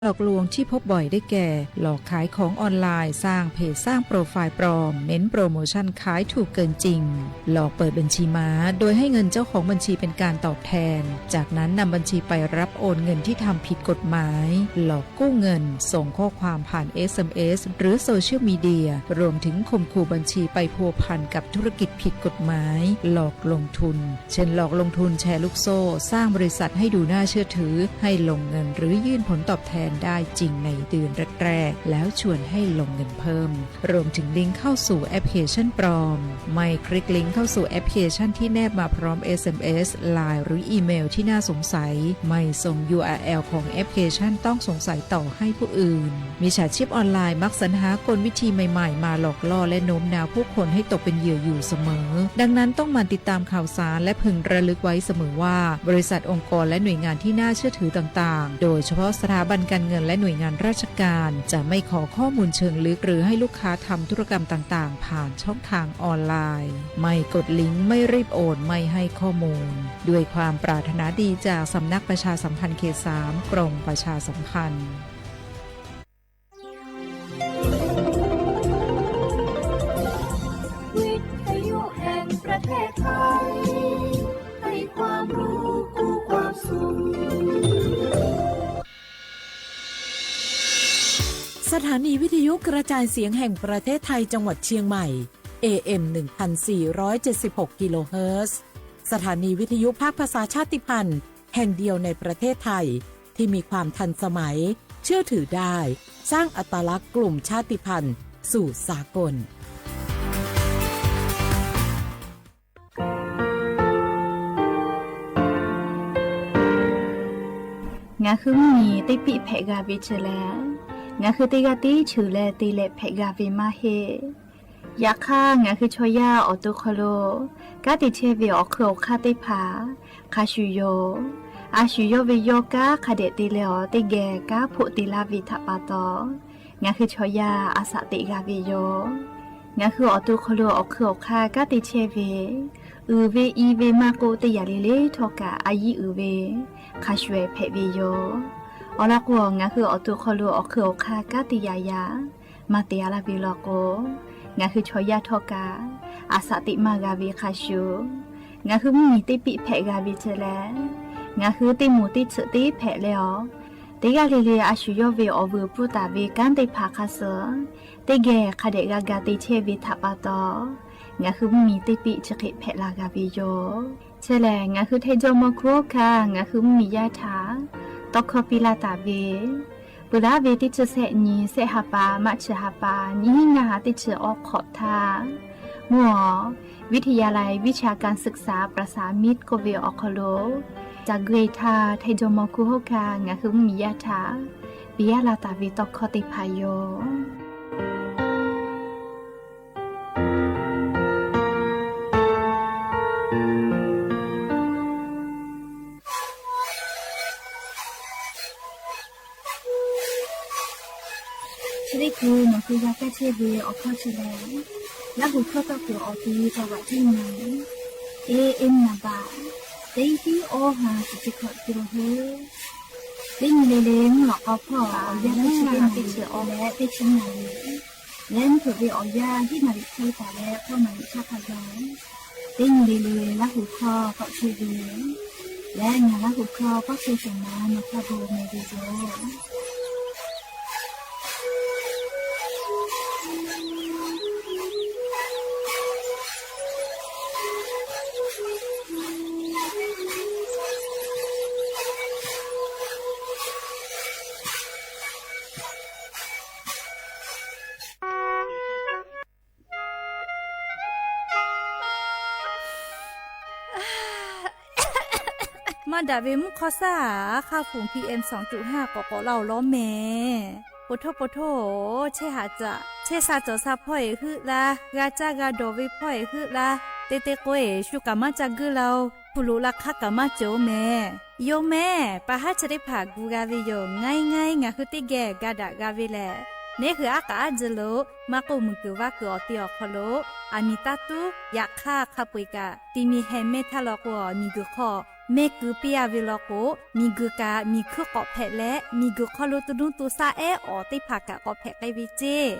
หลอกลวงที่พบบ่อยได้แก่ หลอกขายของออนไลน์ สร้างเพจ สร้างโปรไฟล์ปลอม เน้นโปรโมชั่นขายถูกเกินจริง หลอกเปิดบัญชีม้า โดยให้เงินเจ้าของบัญชีเป็นการตอบแทน จากนั้นนำบัญชีไปรับโอนเงินที่ทำผิดกฎหมาย หลอกกู้เงิน ส่งข้อความผ่าน เอสเอ็มเอส หรือโซเชียลมีเดีย รวมถึงข่มขู่บัญชีไปพัวพันกับธุรกิจผิดกฎหมาย หลอกลงทุน เช่น หลอกลงทุนแชร์ลูกโซ่ สร้างบริษัทให้ดูน่าเชื่อถือ ให้ลงเงินหรือยื่นผลตอบแทนได้จริงในเดือนแรกๆ แล้วชวนให้ลงเงินเพิ่ม รวมถึงลิงก์เข้าสู่แอปพลิเคชันปลอม ไม่คลิกลิงก์เข้าสู่แอปพลิเคชันที่แนบมาพร้อม เอสเอ็มเอส ไลน์ หรืออีเมลที่น่าสงสัย ไม่ส่ง ยูอาร์แอล ของแอปพลิเคชันต้องสงสัยต่อให้ผู้อื่น มิจฉาชีพออนไลน์มักสรรหากลวิธีใหม่ๆ มาหลอกล่อและโน้มน้าวผู้คนให้ตกเป็นเหยื่ออยู่เสมอ ดังนั้นต้องหมั่นติดตามข่าวสารและพึงระลึกไว้เสมอว่า บริษัท องค์กร และหน่วยงานที่น่าเชื่อถือต่างๆ โดยเฉพาะสถาบันการเงินและหน่วยงานราชการ จะไม่ขอข้อมูลเชิงลึกหรือให้ลูกค้าทำธุรกรรมต่างๆ ผ่านช่องทางออนไลน์ ไม่กดลิงก์ ไม่รีบโอน ไม่ให้ข้อมูล ด้วยความปรารถนาดีจากสำนักประชาสัมพันธ์เขตสาม กรมประชาสัมพันธ์ วิทยุแห่งประเทศไทย ให้ความรู้คู่ความสุข สถานีวิทยุกระจายเสียงแห่งประเทศไทยจังหวัดเชียงใหม่ เอเอ็ม หนึ่งพันสี่ร้อยเจ็ดสิบหก กิโลเฮิรตซ์ สถานีวิทยุภาคภาษาชาติพันธุ์แห่งเดียวในประเทศไทย ที่มีความทันสมัย เชื่อถือได้ สร้างอัตลักษณ์กลุ่มชาติพันธุ์สู่สากล Ngaˬ hui mvuhˇ miˬ teˇ piˆ hpehꞈ g'a ve chi lehˬ, ngaˬ hui teˇ g'aˇ tiˉ cheuˬ leh te leh hpehꞈ g'a ve maˇ heˆ. Yaꞈ hk'aˇ, ngaˬ hui chaw yaˇ awˬ to hk'aw lo kanˉ te chehˇ ve awˬ hk'eun awˬ hk'aˇ teˇ hpaˍ hk'a shuˍ yoˬ. A shu yawˇ ve yawˇ kanˉ hk'a dehꞈ te leh awˬ teˇ geh kanˉ hpoˆ te laˇ ve htaꞈ pa taw, ngaˬ hui chaw yaˇ a shaꞈ teꞈ g'a ve yoˬ. Ngaˬ hui awˬ to hk'aw lo awˬ hk'eun awˬ hk'aˇ kanˉ te chehˇ ve, uiˍ ve i ve maˇ k'oˆ, teˇ yanˇ le le htawˇ kaꞈ a yiˉ uiˍ ve hk'a shuˍ hpehꞈ ve yoˬ. Awˬ lawn k'o, ngaˬ hui awˬ to hk'aw lo awˬ hk'eun awˬ hk'aˇ kanˉ te yaꞈ yaꞈ maˇ te a laˇ ve law k'o, ngaˬ hui chaw yaˇ htawˇ kaꞈ a shaꞈ teꞈ maˇ g'a ve hk'a shuˍ, ngaˬ hui mvuhˇ miˬ teˇ piˆ hpehꞈ g'a ve chi lehˬ, ngaˬ hui teˇ moˍ teˇ tsuhꞈ teˇ hpehꞈ leh awˬ, teˇ g'aˇ le le a shu yawˇ ve awˬ vuiˬ pfuhˇ taˍ ve kanˉ teˇ hpaˍ hk'a suh teˇ geh hk'a dehꞈ g'a ga te chehˇ ve htaꞈ pa taw, ngaˬ hui mvuhˇ miˬ teˇ piˆ chi hk'e hpehꞈ la g'a ve yoˬ. Chi lehˬ, ngaˬ hui Htaiˇ jawˇmawˇ hkuˇ hawˉ hkanˇ ngaˬ hui mvuhˇ miˬ yaˇ htaꞈ tawˇ hkawˇ piˇ laˇ taˍ ve, peuˬ laˉ ve teˇ chi sehˆ nyi sehˆ ha pa maˇ chi ha pa nyiˇ hinˉ ngaˇ ha teˇ chi awˉ hk'awꞈ htaˇ, mvuhˇ awˬ วิทยาลัยวิชาการศึกษาประสานมิตร k'oˆ ve awˬ hk'aw lo ca guˇ e htaˇ, Htaiˇ jawˇmawˇ hkuˇ hawˉ hkanˇ ngaˬ hui mvuhˇ miˬ yaˇ htaꞈ piˇ laˇ taˍ ve tawˇ hkawˇ teˇ hpaˍ yoˬ. Chi teˇ hkui nawˬ hui g'a kaˇ chehˇ ve awˬ hkawˇ chi lehˬ, Laˇ huˍ hkawˇ tawˇ kuiˬ awˬ ti จังหวัดเชียงใหม่ เอเอ็ม teˇ hiˉ awˇ ha chi chi hkawꞈ kiˬ lo hui, teˇ nyi le le mvuhˇ lawꞈ k'aw hpawˇ awˬ yanˇ teˇ chi teˇ naˍ riˍ leh teˇ chi naˍ riˍ leh mvuhˇ hpeuꞈ ve awˬ yanˇ hiˉ naˍ riˍ hk'e taˍ leh k'awˇ naˍ riˍ htaˇ hk'a gaˬ, teˇ nyi le le Laˇ huˍ hkawˇ tawˆ chehˇ ve leh ngaˬ Laˇ huˍ hkawˇ kawˆ chehˇ shawˍ ma nawˬ hk'a gaˬ meh ve yoˬ. Maˇ daꞈ ve mvuhˇ hk'awˇ saˉ, a hk'aˇ fuˍ PM สองจุดห้า k'awꞈ k'awꞈ laˇ-oˬ lawˉ mehˍ. Poˬ htoˇ poˬ htoˇ, chehˇ haꞈ caꞈ chehˇ sha cawˬ sha hpawˇ eˬ heuˆ laˇ, g'a caˇ g'a dawˬ ve hpawˇ eˬ heuˆ laˇ. Teˇ teˇ k'o eˬ shu kaꞈ maˇ ca guˇ la-oˬ. Hpu loꞈ la hk'aˇ kaꞈ maˇ cawˬ-oˬ mehˍ. Yoˬ mehˍ, pa haˉ chi teˇ hpaˍ gu g'a ve yoˬ. Ngaˇ e ngaˇ e ngaˬ hui teˇ geh ga daꞈ g'a ve lehˬ, neˉ hui aˉ k'aꞈ aˉ jeh lo maˇ k'oˆ, muiˬ kuiˬ vaˇ kuiˬ awˬ te awˬ hk'aw lo aˬ miˍ taˇ tuˉ. Yaꞈ hk'aˇ, hk'a peu-eˬ kaꞈ ti mi heh mehˇ htaˇ law k'o, miˬ guiˬ hk'aw mehˆ keu piˇ-a ve law k'o, miˬguiˬ kaꞈ miˬ hkuiˇ k'awꞈ hpehꞈ leh, miˬguiˬ hk'aw lo to nuˇ to shaˆ ehˉ awˬ teˇ hpaˍ kaꞈ k'awꞈ hpehꞈ k'ai ve ceˇ.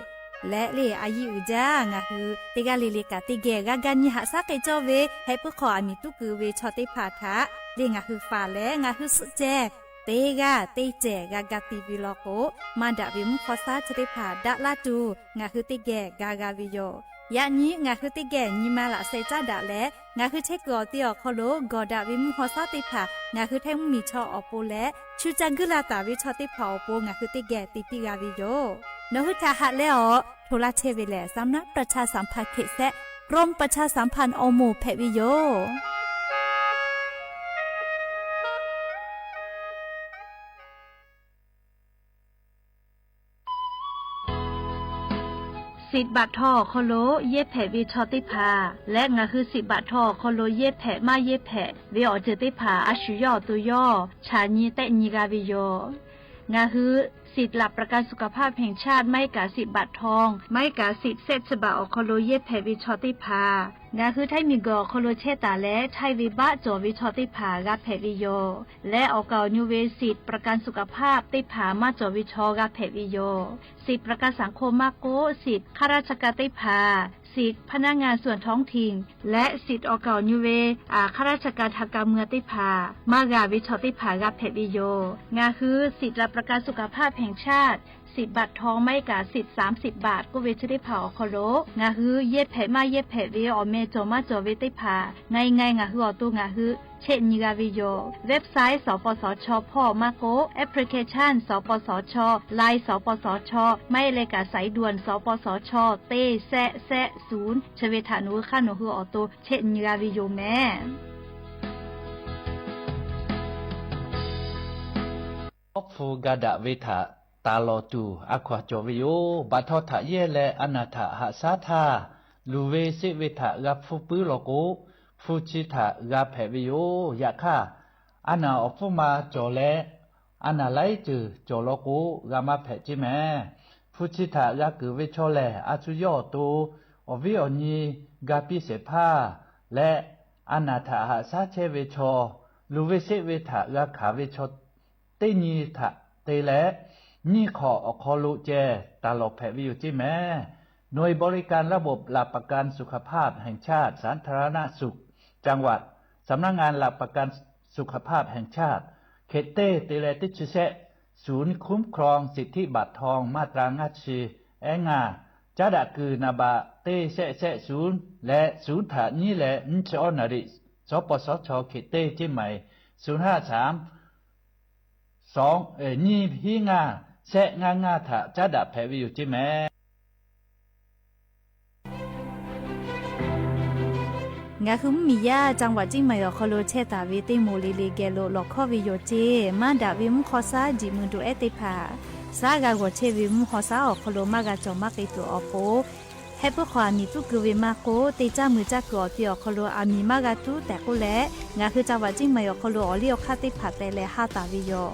Leh le a yiˇ uiˍ jaˇ, ngaˬ hui teˇ g'aˇ le le kaꞈ teˇ geh g'a ga nyi haꞈ shaˉ k'ai cawˇ ve, heh puiˉ hk'aw aˬ miˍ tuˉ keu ve chaw teˇ hpaˍ htaꞈ le ngaˬ hui faˍ leh ngaˬ hui suhˆ ceh teˇ g'aˇ teˇ cehˬ g'a ga ti ve law k'o, maˇ daꞈ ve mvuhˇ hk'aw shaˉ chi teˇ hpaˍ daꞈ laˇ tuˬ ngaˬ hui teˇ geh ga g'a ve yoˬ. Yaꞈ nyi ngaˬ hui teˇ geh nyi ma laꞈ sheh caˉ daꞈ leh, ngaˬ hui chehˇ kuiˬ awˬ ti awˬ hk'aw lo gawˬ daꞈ ve mvuhˇ hk'aw shaˉ teˇ hpaˍ ngaˬ hui Htaiˇ mvuhˇmiˬ chaw awˬ pon leh, shu ca guiˇ la taˍ ve chaw teˇ hpaˍ awˬ pon ngaˬ hui teˇ geh te piˇ g'a ve yoˬ. Nawˬ hui htaꞈ haꞈ leh awˬ hto laˇ chehˇ ve lehˬ สำนักประชาสัมพันธ์ เขต แซะ กรมประชาสัมพันธ์ awˬ moˍ hpehꞈ ve yoˬ. Siꞈ baꞈ htaw awˬ hk'aw lo yehˇ hpehꞈ ve chaw teˇ hpaˍ leh ngaˬ hui siꞈ baꞈ htaw awˬ hk'aw lo yehˇ hpehꞈ maˇ yehˇ hpehꞈ ve awˬ ceuˬ teˇ hpaˍ a shu yawˇ awˬ to yawˇ chaꞈ nyi tehˆ nyi g'a ve yoˬ. Ngaˬ hui สิทธิ์หลักประกันสุขภาพแห่งชาติ maˇ heˆ kaꞈ siꞈ baꞈ htaw, maˇ heˆ kaꞈ siꞈ shehˆ chi baꞈ awˬ hk'aw lo yehˇ hpehꞈ ve chaw teˇ hpaˍ, ngaˬ hui Htaiˇ miˬguiˬ awˬ hk'aw lo chehˇ taˍ leh Htaiˇ ve baˆ cawˬ ve chaw teˇ hpaˍ g'a hpehꞈ ve yoˬ. Leh awˬ kaˍ awˬ nu ve siꞈ ประกันสุขภาพ teˇ hpaˍ maˇ cawˬ ve chaw g'a hpehꞈ ve yoˬ. Siꞈ ประกันสังคม maˇ k'oˆ, siꞈ ข้าราชการ teˇ hpaˍ, siꞈ พนักงานส่วนท้องถิ่น leh siꞈ awˬ kaˍ awˬ nu ve ข้าราชการทางการเมือง teˇ hpaˍ maˇ g'a ve chaw teˇ hpaˍ g'a hpehꞈ ve yoˬ. Ngaˬ hui สิทธิ์หลักประกันสุขภาพแห่งชาติ siꞈ baꞈ htaw maˇ heˆ kaꞈ siꞈ สามสิบบาท k'oˆ ve chi teˇ hpaˍ awˬ hk'aw lo ngaˬ hui yehˇ hpehꞈ maˇ yehˇ hpehꞈ ve awˬ meh cawˬ maˇ cawˬ ve teˇ hpaˍ ngaˬ ngaˬ ngaˬ hui awˬ to ngaˬ hui chehˆ nyi g'a ve yoˬ. Website สปสช hpawˇ maˇ k'oˆ, application สปสช Line สปสช maˇ heˆ leh kaꞈ สายด่วน สปสช teˇ shehˆ shehˆ ศูนย์ chi ve htaꞈ nawˬ hui hk'aˇ nawˬ hui awˬ to chehˆ nyi g'a ve yoˬ mehˍ. Awˉ hpu ga daꞈ ve htaꞈ taˍ lawˬ tuˬ a hkaw-anˬ cawˬ ve yoˬ. Baꞈ htaw htaꞈ yehˇ leh a naˬ htaꞈ haꞈ shaˉ htaˇ, luˬ ve sheˆ ve htaꞈ g'a hpfuhˇ puiˉ law k'o, hpu chi htaꞈ g'a hpehꞈ ve yoˬ. Yaꞈ hk'aˇ, a naˬ awˬ hpfuhˇ ma cawˬ leh a naˬ laiˉ ceuˬ cawˬ law k'o, g'a maˇ hpehꞈ ceˇ mehˍ. Hpu chi htaꞈ g'a keunˍ ve chaw lehˬ, a shu yawˇ awˬ to awˬ viˉ awˬ nyi ga piˇ shehˍ hpaˇ leh a naˬ htaꞈ haꞈ shaˉ chehˇ ve chaw, luˬ ve sheˆ ve htaꞈ g'a hkanˍ ve chaw teˇ nyi htaꞈ te leh, nyiˇ hk'awꞈ awˬ hk'aw lo ceh taˍ lawˬ hpehꞈ ve yoˬ ceˇ mehˍ. หน่วยบริการระบบหลักประกันสุขภาพแห่งชาติ สาธารณสุขจังหวัด สำนักงานหลักประกันสุขภาพแห่งชาติ เขต teˇ te leh teˇ chi shehˆ, ศูนย์คุ้มครองสิทธิบัตรทองมาตรา ngaˇ chi ehˉ ngaˇ, caˉ daꞈ kuiˬ หนึ่ง baꞈ teˇ shehˆ shehˆ ศูนย์ leh ศูนย์ htaꞈ nyiˉ leh nyiˇ chi awˇ naˍ riˍ สปสช เขต teˇ Chiang Mai, ศูนย์ ห้า สาม สอง nyiˇ hiˉ ngaˇ shehˆ ngaˇ ngaˇ htaꞈ caˉ daꞈ hpehꞈ ve yoˬ ceˇ mehˍ. Ngaˬ hui mvuhˇmiˬ yaˇ จังหวัดเชียงใหม่ awˬ hk'aw lo chehˇ taˍ ve teˇ moˍ le le geh lo lawˬ hkawˇ ve yoˬ ceˇ. Maˇ daꞈ ve mvuhˇ hk'aw shaˉ jiꞈ mui duˬ ehˉ teˇ hpaˍ shaˉ g'a g'awˬ chehˇ ve mvuhˇ hk'aw shaˉ awˬ hk'aw lo maˇ g'a cawˬ maˇ k'ai tuˬ awˬ pon, heh puiˉ hk'aw aˬ miˍ tuˉ keu ve maˇ k'oˆ, teˇ caˇ mui caˇ kuiˬ awˬ ti awˬ hk'aw lo aˬ miˍ maˇ g'a tuˉ tehꞈ k'oˆ leh, ngaˬ hui จังหวัดเชียงใหม่ awˬ hk'aw lo awˬ liˇ awˬ hk'aˇ teˇ hpaˍ teh leh haˇ taˍ ve yoˬ.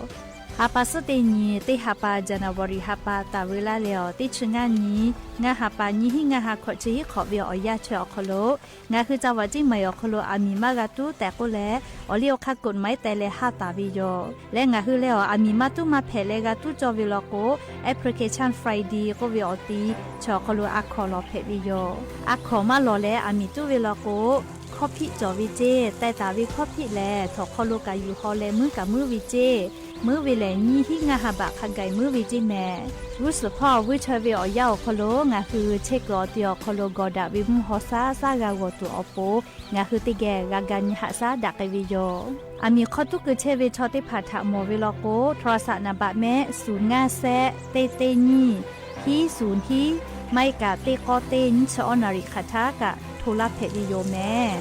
Ha pa suhˉ teˇ nyi, teˇ ha pa January ha pa taˍ ve laˇ leh awˬ teˇ chi ngaˇ nyi, ngaˇ ha pa nyiˇ hiˉ ngaˇ ha hkawꞈ chi hiˉ hk'awꞈ ve awˬ yanˇ chi awˬ hk'aw lo, ngaˬ hui จังหวัดเชียงใหม่ awˬ hk'aw lo aˬ miˍ maˇ g'a tuˉ tehꞈ k'oˆ leh, awˬ liˇ awˬ hk'aˇ กฎหมาย teh leh haˇ taˍ ve yoˬ. Leh ngaˬ hui leh awˬ aˬ miˍ maˇ tuˉ maˇ hpehꞈ leh g'a tuˉ cawˇ ve law k'o, Application Friday k'oˆ ve awˬ ti chi awˬ hk'aw lo a hkawnˍ lawˬ hpehꞈ ve yoˬ. A hkawnˍ maˇ lawˬ leh aˬ miˍ tuˉ ve law k'o, hkawˇ hpiˆ cawˬ ve ceˇ. Teh taˍ ve hkawˇ hpiˆ lehˬ, htawnˍ hk'aw lo kaꞈ yuˬ haw leh muiˉ kaꞈ muiˉ ve ceˇ. Muiˉ ve lehˬ, nyiˇ hiˉ ngaˇ ha baꞈ hk'a gaˬ muiˉ ve ceˇ mehˍ. G'uˇ suhˍ hpawˇ g'uˇ chaweh ve awˬ yanˇ awˬ hk'aw lo ngaˬ hui chehˇ kuiˬ awˬ ti awˬ hk'aw lo gawˬ daꞈ ve mvuhˇ hk'aw shaˉ shaˉ g'a g'awˬ tuˬ awˬ pon, ngaˬ hui teˇ geh g'a ga nyi haꞈ shaˉ daꞈ k'ai ve yoˬ. Aˬ miˍ hk'aw tuˉ keu chehˇ ve chaw teˇ hpaˍ htaꞈ mawˬ ve law k'o, โทรศัพท์ naˍ baꞈ mehˆ ศูนย์ห้าแซะ teˇ teˇ nyiˇ hiˉ ศูนย์ hiˉ, maˇ heˆ kaꞈ teˇ k'awˇ teˇ nyiˇ chi awˇ naˍ riˍ hk'aˬ htaˇ kaꞈ hto laˇ hpehꞈ ve yoˬ mehˍ.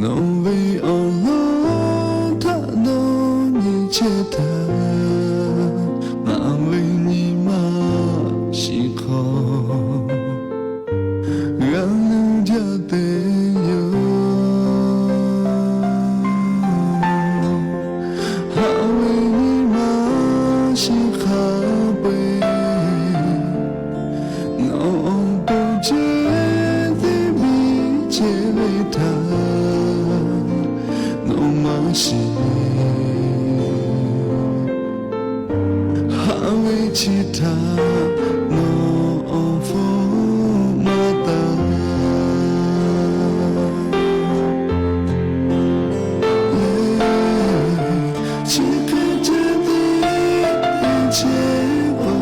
Nawˬ ve awˬ lawn htaꞈ dawˇ nyi chehˇ htaˇ, ngaˬ ve nyi ma shiˍ hk'aw g'a nuˇ jaˇ te yoˬ. Haꞈ ve nyi ma shiˍ hk'a peu-eˬ, nawˬ awˬ to ceh teˇ biˇ chehˇ ve htaꞈ nawˬ maˇ shiˍ. Haꞈ ve chi htaꞈ nawˬ awˬ hpfuhˇ maˇ taˍ. Chi hk'e ceh teˇ chehˇ k'o,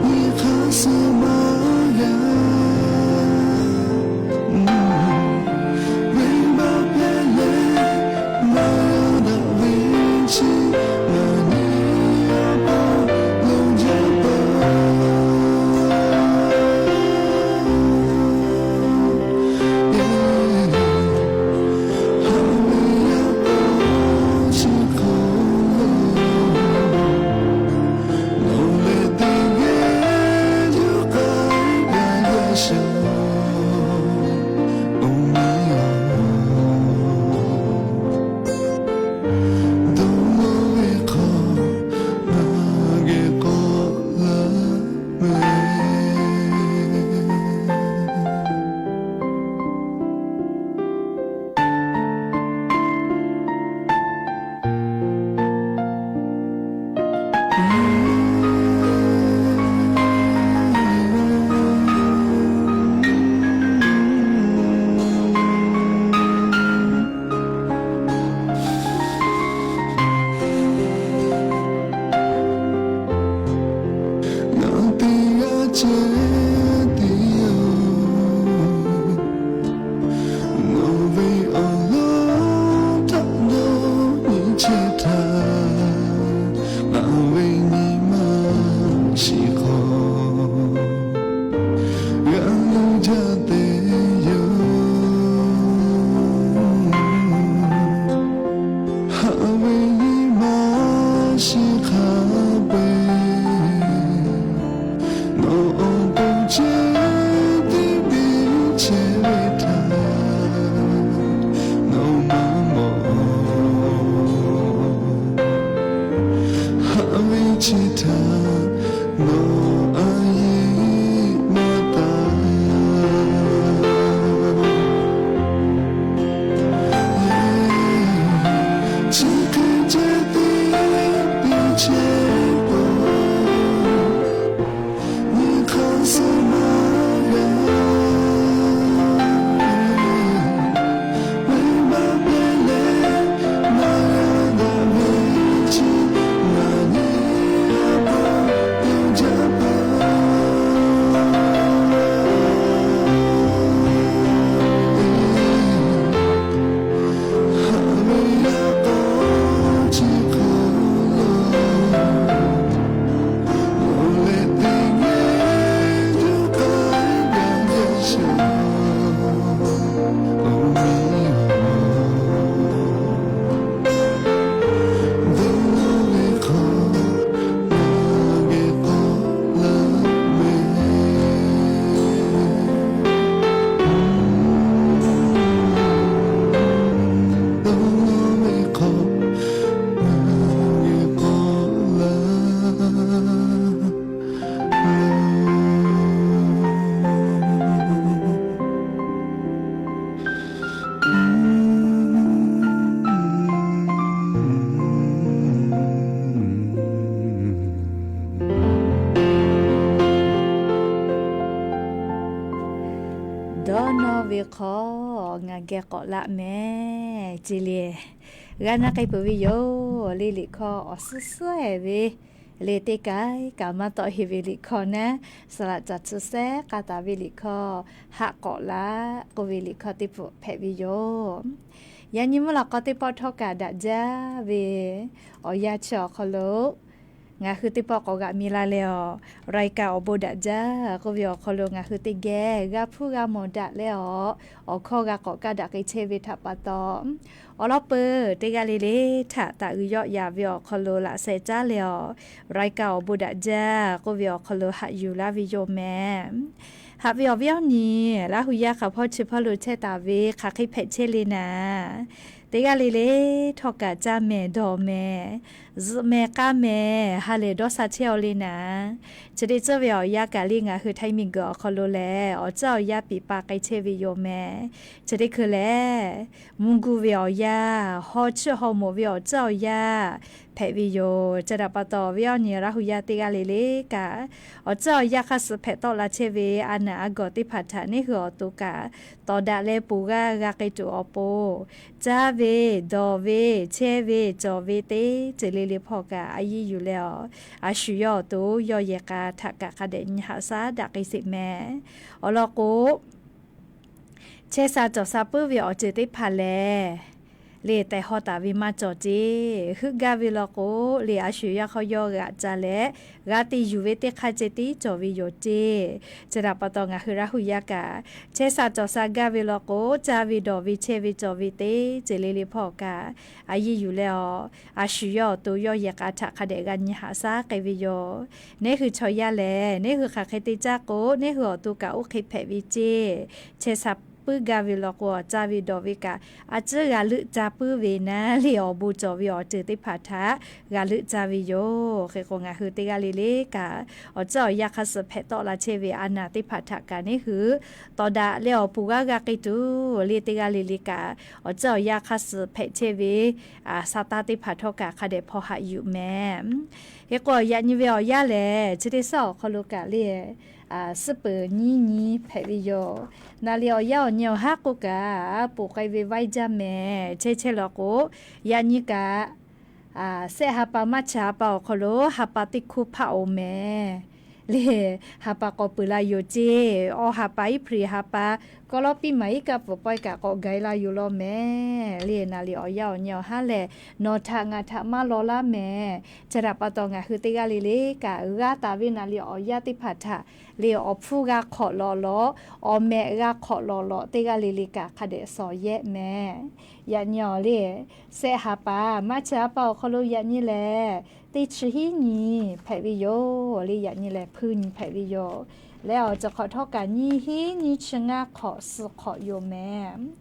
nyi hk'aˇ suh maˇ g'a. Venˇbaˆ hpehˇ leh maˇ g'a daꞈ ve chi, ngaˬ nyi a pa lonˉ jaˇ pa. Haꞈ ve yaˇ paˍ chi hk'aw lo, nawˬ leh teˇ geh juˇ k'ai gaˇ jaˇ sheˍ. Awˬ miˇ-oˬ, dawˇ law ve hk'aw ngaˬ geh k'awꞈ laˇ mehˍ. Ngaˬ teˇ g'aˇ ceh tiˉ yoˬ. Nawˬ ve awˬ lawn htaꞈ dawˇ nyi chehˇ htaˇ, ngaˬ ve nyi ma shiˍ hk'aw g'a nuˇ jaˇ te yoˬ. Haꞈ ve nyi ma shiˍ hk'a peu-eˬ, nawˬ awˬ to ceh teˇ biˇ chehˇ ve htaꞈ nawˬ maˇ mawˬ. Haꞈ ve chi htaꞈ nawˬ a yeˇ maˇ taˍ. Chi hk'e ceh teˇ biˇ chehˇ k'o, nyi hk'aˇ suh maˇ g'a. Venˇbaˆ hpehˇ leh maˇ g'a daꞈ ve chi, ngaˬ nyi a pa lonˉ jaˇ pa. Haꞈ ve yaˇ paˍ chi hk'aw lo, nawˬ leh teˇ geh juˇ k'ai gaˇ jaˇ sheˍ. Awˬ miˇ-oˬ, dawˇ law ve hk'aw ngaˬ geh k'awꞈ laˇ mehˍ. Dawˇ law ve hk'aw ngaˬ geh k'awꞈ laˇ. Dawˇ nawˇ ve hk'aw ngaˬ geh k'awꞈ laˆ mehˍ ce le. G'a na k'ai peuˬ ve yoˬ le. Liꞈ hkawˇ awˬ suhˉ suhˉ-ehˍ ve le, teˇ kaiˉ kaꞈ maˇ tawˆ heˆ ve liꞈ hkawˇ naˉ, saˍ laꞈ caˬ tsuhˇ sehˉ k'a taˍ ve liꞈ hkawˇ, Haꞈ k'awꞈ laꞈ k'oˆ ve liꞈ hkawˇ teˇ hpfuhˆ hpehꞈ ve yoˬ. Yaꞈ nyi mvuhˇ lawꞈ k'aw teˇ pawˆ htawˇ kaꞈ daꞈ jaˇ ve awˬ yanˇ chi awˬ hk'aw lo, Ngaˬ hui teˇ pawˆ k'awꞈ g'aꞈ mi la leh awˬ, รายการ awˬ bon daꞈ jaˇ k'oˆ ve awˬ hk'aw lo ngaˬ hui teˇ geh g'a hpuˇ g'a mawˬ daꞈ leh awˬ, awˬ hkawˇ g'a k'awꞈ kaˇ daꞈ k'ai chehˇ ve htaꞈ pa taw, awˬ lawn peuˬ teˇ g'aˇ le le htaꞈ taꞈ uiˍ yawˆ yan ve awˬ hk'aw lo laꞈ sheh caˉ leh awˬ, รายการ awˬ bon daꞈ jaˇ k'oˆ ve awˬ hk'aw lo haꞈ yuˬ laˇ ve yoˬ mehˍ. Haꞈ ve awˬ viˉ awˬ nyi, Laˇ hu yaˇ hk'aˬ hpawˇ chi hpawˇ lo chehˇ taˍ ve hk'aˬ hk'e hpehꞈ chehˇ le naˍ, teˇ g'aˇ le le htawˇ kaꞈ caˇ mehˍ dawˬ mehˍ, zuhꞈ mehˍ k'aˇ mehˍ ha lehˬ dawˇ sha chehˇ aw le naˍ. Chi teˇ tcuhˇ ve awˬ yanˇ kaꞈ le ngaˬ hui Htaiˇ miˬguiˬ awˬ hk'aw lo lehˬ awˬ tcuhˉ awˬ yanˇ piˍ pa k'ai chehˇ ve yoˬ mehˍ. Chi teˇ hkui lehˬ, mvuhˇ guˇ ve awˬ yanˇ, haw chiˇ haw moˍ ve awˬ tcuhˉ awˬ yanˇ hpehꞈ ve yoˬ. Chi htaꞈ pa taw awˬ viˉ awˬ nyi Laˇ hu yaˇ teˇ g'aˇ le le kaꞈ, awˬ tcuhˉ awˬ yanˇ hk'aˇ suh hpehꞈ tawˆ la chehˇ ve a naˬ a gawˬ teˇ hpaˍ htaꞈ neˇ hui awˬ to kaꞈ tawˍ daꞈ leh ponˬ g'aˇ g'a k'ai tuˬ awˬ pon, caˇ ve, dawˬ ve, chehˇ ve, cawˬ ve teˇ ceuˬ le le hpawˇ kaꞈ a yiˇ yuˬ leh awˬ, a shu yawˇ awˬ to yawˇ yehˬ k'a htaꞈ kaꞈ hk'a dehꞈ nyi haꞈ shaˉ daꞈ k'ai sheˍ mehˍ. Awˬ lawn k'o, chehˇ sha cawˬ sha puiˉ ve awˬ ceuˬ teˇ hpaˍ lehˬ, le tehˬ haw taˍ ve maˇ cawˬ ceˇ. Heuˆ gaˇ ve law k'o, le a shu yawˇ hk'aw yawˇ g'aꞈ ca leh g'a te yuˬ ve teˇ hk'aˇ ceh tiˉ cawˬ ve yoˬ ceˇ. Chi htaꞈ pa taw ngaˬ hui Laˇ hu yaˇ kaꞈ, chehˇ sha cawˬ sha gaˇ ve law k'o, caˇ ve dawˬ ve chehˇ ve cawˬ ve teˇ ceuˬ le le hpawˇ kaꞈ a yiˇ yuˬ leh awˬ, a shu yawˇ awˬ to yawˇ yehˬ k'a htaꞈ hk'a dehꞈ g'a nyi haꞈ shaˉ k'ai ve yoˬ. Neˇ hui chaw yaˇ lehˬ, neˇ hui hk'aˬ hk'e te caˇ k'o, neˇ hui awˬ to kaꞈ oˇ hk'e hpehꞈ ve ceˇ. Chehˇ sha puiˉ gaˇ ve law k'o, caˇ ve dawˬ ve kaꞈ a ciˉ g'a leuˆ caˇ puiˉ ve naˉ le awˬ bon cawˬ ve awˬ ceuˬ teˇ hpaˍ htaꞈ g'a leuˆ caˇ ve yoˬ. Hk'e k'o, ngaˬ hui teˇ g'aˇ le le kaꞈ awˬ tcuhˉ awˬ yanˇ hk'aˇ suh hpehꞈ tawˆ la chehˇ ve a naˬ teˇ hpaˍ htaꞈ kaꞈ neˇ hui tawˍ daꞈ leh awˬ ponˬ g'aˇ g'a k'ai tuˬ le teˇ g'aˇ le le kaꞈ awˬ tcuhˉ awˬ yanˇ hk'aˇ suh hpehꞈ chehˇ ve Saˍtanˍ teˇ hpaˍ htawˇ kaꞈ hk'a dehꞈ hpaw haꞈ yuˬ mehˍ. Hk'e k'o, yaꞈ nyi ve awˬ yanˇ lehˬ, chi teˇ suhˉ awˬ hk'aw lo kaꞈ le, suhˉ peuˍ nyiˇ nyi hpehꞈ ve yoˬ. Naˍ liꞈ awˬ yanˇ awˬ nyi awˬ haˉ k'oˆ kaꞈ, a poˬ k'ai ve vaiˇ jaˇ mehˍ. Chehˇ chehˇ law k'o, yaꞈ nyi kaꞈ, sehˆ ha pa maˇ chi ha pa awˬ hk'aw lo ha pa teˇ hkuˇ hpaˆ oˬ mehˍ. Le, ha pa k'awꞈ peuˬ la yoˬ ceˇ. Awˬ ha pa iˉ hpri ha pa, kawˆ lawˉ piˇ maˍ iˉ kaˆ pfuhˍ pawehˇ kaꞈ k'awꞈ gaˬ e la yoˬ law mehˍ. Le, naˍ liꞈ awˬ yanˇ awˬ nyi awˬ haˉ lehˬ, nawˬ htaꞈ ngaˬ htaꞈ maˇ law laˇ mehˍ. Chi htaꞈ pa taw ngaˬ hui teˇ g'aˇ le le kaꞈ g'a taˍ ve naˍ liꞈ awˬ yanˇ teˇ hpaˍ htaꞈ le awˬ hpfuhˇ g'a hk'awꞈ lawꞈ lawꞈ, awˬ mehꞈ g'a hk'awꞈ lawꞈ lawꞈ teˇ g'aˇ le le kaꞈ hk'a dehꞈ shawˍ yehˆ mehˍ. Yaꞈ nyi awˬ le, sehˆ ha pa maˇ chi ha pa awˬ hk'aw lo yaꞈ nyi lehˬ, teˇ chi hiˉ nyi hpehꞈ ve yoˬ. Le yaꞈ nyi lehˬ hpuiˇ nyi hpehꞈ ve yoˬ. Leh awˬ ceuˬ hk'awꞈ htawˇ kaꞈ nyiˇ hiˉ nyiˇ chi ngaˇ hk'awꞈ suh hk'awꞈ yoˬ mehˍ.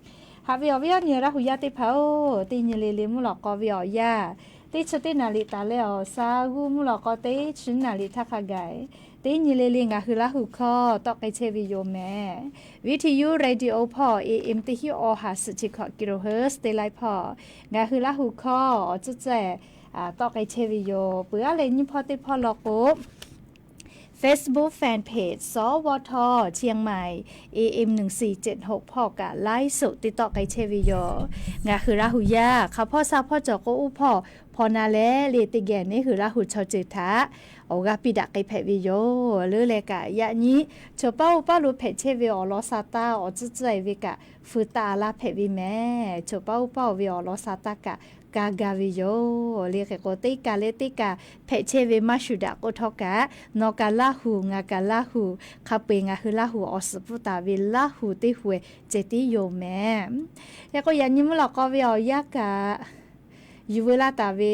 Haꞈ ve awˬ viˉ awˬ nyi Laˇ hu yaˇ teˇ hpaˍ-oˬ, teˇ nyi le le mvuhˇ lawꞈ k'aw ve awˬ yanˇ, teˇ chi teˇ naˍ liꞈ taˍ leh awˬ, sa g'uˇ mvuhˇ lawꞈ k'aw teˇ chi naˍ liꞈ htaˇ hk'a gaˬ, teˇ nyi le le ngaˬ hui Laˇ hu hkawˇ tawˆ k'ai chehˇ ve yoˬ mehˍ. Viˉ hti yuˇ radio hpawˇ A M teˇ hiˉ awˬ ha suhˍ chi hkawꞈ kilohertz teˇ laiˉ hpawˇ ngaˬ hui Laˇ hu hkawˇ awˬ tcuhˉ tcuhˉ tawˆ k'ai chehˇ ve yoˬ. Peuˬ aˉ leh nyiˇ hpawˇ teˇ hpawˇ law k'o, Facebook fan page สวท เชียงใหม่ A M หนึ่งสี่เจ็ดหก hpawˇ kaꞈ ไลฟ์สด te tawˆ k'ai chehˇ ve yoˬ. Ngaˬ hui Laˇ hu yaˇ hk'aˬ hpawˇ sha hpawˇ cawˬ k'o, oˇ hpawˇ hpaw na leh le teˇ geh neˇ hui Laˇ hu chaw ceuˬ htaꞈ awˬ g'aˇ piˇ daꞈ k'ai hpehꞈ ve yoˬ. Leuˉ leh kaꞈ yaꞈ nyi choˬ paˉ oˇ paˉ lo hpehꞈ chehˇ ve awˬ lawn sa taˇ awˬ tcuhˉ tcuhˉ e ve kaꞈ, feu taˍ laˇ hpehꞈ ve mehˍ. Choˬ paˉ oˇ paˉ oˇ ve awˬ lawn sa taˇ kaꞈ ka ga ve yoˬ. Le hk'e k'o, teˇ kaˬ leh teˇ kaˬ hpehꞈ chehˇ ve maˇ shuˍ daꞈ k'oˆ htawˇ kaꞈ, nawˬ kaꞈ Laˇ hu, ngaˬ kaꞈ Laˇ hu, hk'a peu-eˬ ngaˬ hui Laˇ hu awˬ suhˍ pfuhˇ taˍ ve Laˇ hu teˇ hu ceh tiˉ yoˬ mehˍ. Hk'e k'o, yaꞈ nyi mvuhˇ lawꞈ k'aw ve awˬ yanˇ kaꞈ, yuˬ veu laˇ taˍ ve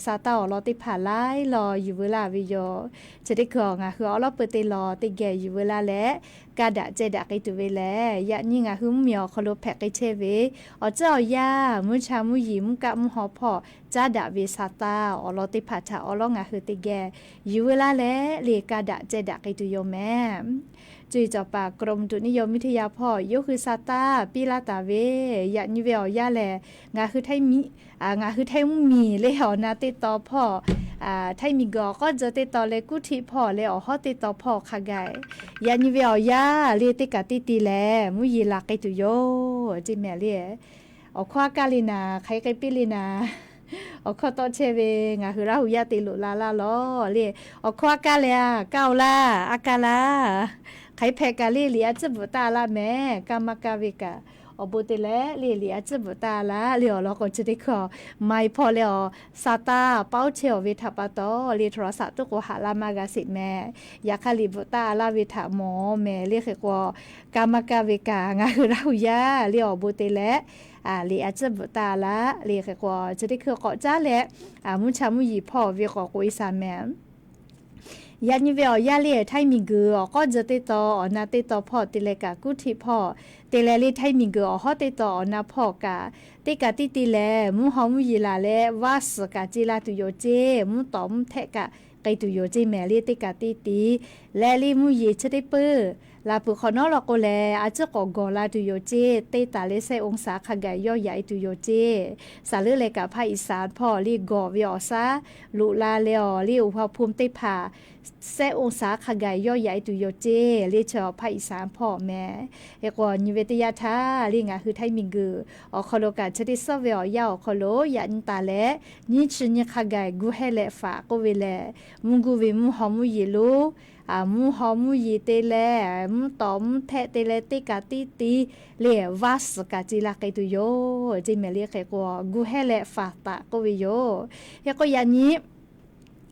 sa taˇ awˬ lawn teˇ hpaˍ laiˉ law yuˬ veu laˇ ve yoˬ. Chi teˇ hkui awˬ ngaˬ hui awˉ lawˉ peu teˇ lawn teˇ geh yuˬ veu laˇ leh, ka daꞈ ceh daꞈ k'ai tuˬ ve lehˬ, yaꞈ nyi ngaˬ hui mvuhˇmiˬ awˬ hk'aw lo hpehꞈ k'ai chehˇ ve awˬ tcuhˉ awˬ yanˇ, mvuhˇ cha mvuhˇ yeˬ mvuhˇ kaˆ mvuhˇ haw hpawˇ caˉ daꞈ ve sa taˇ awˬ lawn teˇ hpaˍ htaꞈ awˉ lawˉ ngaˬ hui teˇ geh yuˬ veu laˇ leh le ka daꞈ ceh daꞈ k'ai tuˬ yoˬ mehˍ. Cuˇ yiˍ cawˬ paˍ กรมอุตุนิยมวิทยา hpawˇ yawˇ hui sa taˇ piˇ laˇ taˍ ve, yaꞈ nyi ve awˬ yanˇ lehˬ, ngaˬ hui Htaiˇ miˬ, ngaˬ hui Htaiˇ mvuhˇmiˬ le awˬ na teˇ taw hpawˇ, Htaiˇ miˬguiˬ awˬ k'awˉ dzuh teˇ taw leh kuˇ htiˆ hpawˇ leh awˬ hawˉ teˇ taw hpawˇ hk'a gaˬ, yaꞈ nyi ve awˬ yanˇ le teˇ kaꞈ teˇ ti lehˬ mvuhˇ yeˬ laˬ k'ai tuˬ yoˬ. Ceˇ mehˍ le, awˬ hkawˇ a kaˇ le naˍ, hk'aˬ hk'e piˇ le naˍ, awˬ hkawˇ tawˆ chehˇ ve ngaˬ hui Laˇ hu yaˇ te loꞈ la laˇ lawˬ le. Awˬ hkawˇ a kaˇ le a, kaˇ-oˬ laˇ, a kaˇ laˇ. Hk'aˬ hk'e hpehꞈ kaꞈ le, liꞈ a ciˉ bvuhꞈ taˇ laˇ mehˍ, kaˇ maˇ kaˇ ve kaꞈ. Awˬ bon te leh le liꞈ a ciˉ bvuhꞈ taˍ laˇ le awˬ lawn k'o, chi teˇ hkui a maˇ heˆ hpawˇ leh a, Saˍtanˍ paoˉ chehˇ awˬ ve htaꞈ pa taw le htaꞈ saˍ tuˉ k'o haꞈ laˇ maˇ g'a sheˍ mehˍ. Yaꞈ hk'aˇ liꞈ bvuhꞈ taˍ laˇ ve htaꞈ mawˬ mehˍ le hk'e k'o, kaˇ maˇ kaˇ ve kaꞈ ngaˬ hui Laˇ hu yaˇ le awˬ bon te leh liꞈ a ciˉ bvuhꞈ taˍ laˇ le hk'e k'o, chi teˇ hkui k'awꞈ caˉ leh, mvuhˇ cha mvuhˇ yeˬ hpawˇ ve k'awꞈ k'oꞈ e shaˍ mehˍ. Yaꞈ nyi ve awˬ yanˇ le htaiˇ miˬguiˬ awˬ k'awˉ tcuh teˇ taw awˬ na teˇ taw hpawˇ te leh kaꞈ kuˉ htiˆ hpawˇ te leh le htaiˇ miˬguiˬ awˬ hawˉ teˇ taw awˬ na hpawˇ kaꞈ, teˇ kaꞈ tiˇ ti lehˬ mvuhˇ haw mvuhˇ yeˬ laˬ leh vaˇ suhˍ kaꞈ ce la tuˬ yoˬ ceˇ. Mvuhˇ tawˍ mvuhˇ htehˆ kaꞈ k'ai tuˬ yoˬ ceˇ mehˍ le teˇ kaꞈ tiˇ ti. Leh le mvuhˇ yeˬ chi teˇ peuˇ laˬ peuˬ hk'awꞈ nawˉ law k'o lehˬ, a ciˉ k'awꞈ gawˬ la tuˬ yoˬ ceˇ. Teˇ taˍ leh sehˆ oˇ saˍ hk'a gaˬ yawˇ yaꞈ e tuˬ yoˬ ceˇ. Saˍ leuˉ leh kaꞈ hpaˇ iˍ saˍ hpawˇ le gawˬ ve awˬ shaˉ loꞈ la leh awˬ le oˇ hpaw hpu teˇ hpaˍ sehˆ oˇ saˍ hk'a gaˬ yawˇ yaꞈ e tuˬ yoˬ ceˇ le chi hpaˇ iˍ saˍ hpawˇ mehˍ. Hk'e k'o nyi ve teˇ yanˇ htaˇ le ngaˬ hui htaiˇ miˬguiˬ awˬ hk'aw lo kaꞈ chi teˇ suhˉ ve awˬ yanˇ awˬ hk'aw lo yaꞈ nyi taˍ leh, nyiˇ chi nyi hk'a gaˬ gu hehˇ leh faꞈ k'oˆ ve lehˬ, mvuhˇ guˇ ve mvuhˇ haw mvuhˇ yeˬ lonˉ, mvuhˇ haw mvuhˇ yeˬ te leh mvuhˇ tawˍ mvuhˇ htehˆ te leh teˇ kaꞈ tiˇ ti le vaˇ suhˍ kaꞈ ce la k'ai tuˬ yoˬ ceˇ mehˍ le hk'e k'o, gu hehˇ leh faꞈ taˍ k'oˆ ve yoˬ. Hk'e k'o yaꞈ nyi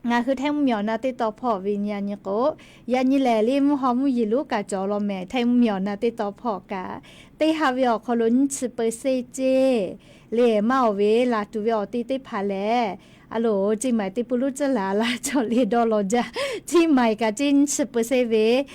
ngaˬ hui htaiˇ mvuhˇ miˬ awˬ na teˇ taw hpawˇ ve nyi a nyi k'o, yaꞈ nyi lehˬ le mvuhˇ haw mvuhˇ yeˬ lonˉ kaꞈ cawˬ law mehˍ. Htaiˇ mvuhˇ miˬ awˬ na teˇ taw hpawˇ kaꞈ, teˇ ha ve awˬ hk'aw lo nyiˇ chi peu seˇ ceˇ le maˇ awˬ ve laˬ tuˬ ve awˬ te teˇ hpaˍ lehˬ, a loˍ ceˇ maiˍ teˇ pui lonˉ tcuhˉ laˬ la cawˬ le dawˇ law jaˇ. Ceˇ maiˍ kaꞈ ceˇ nyiˇ chi peu seˇ ve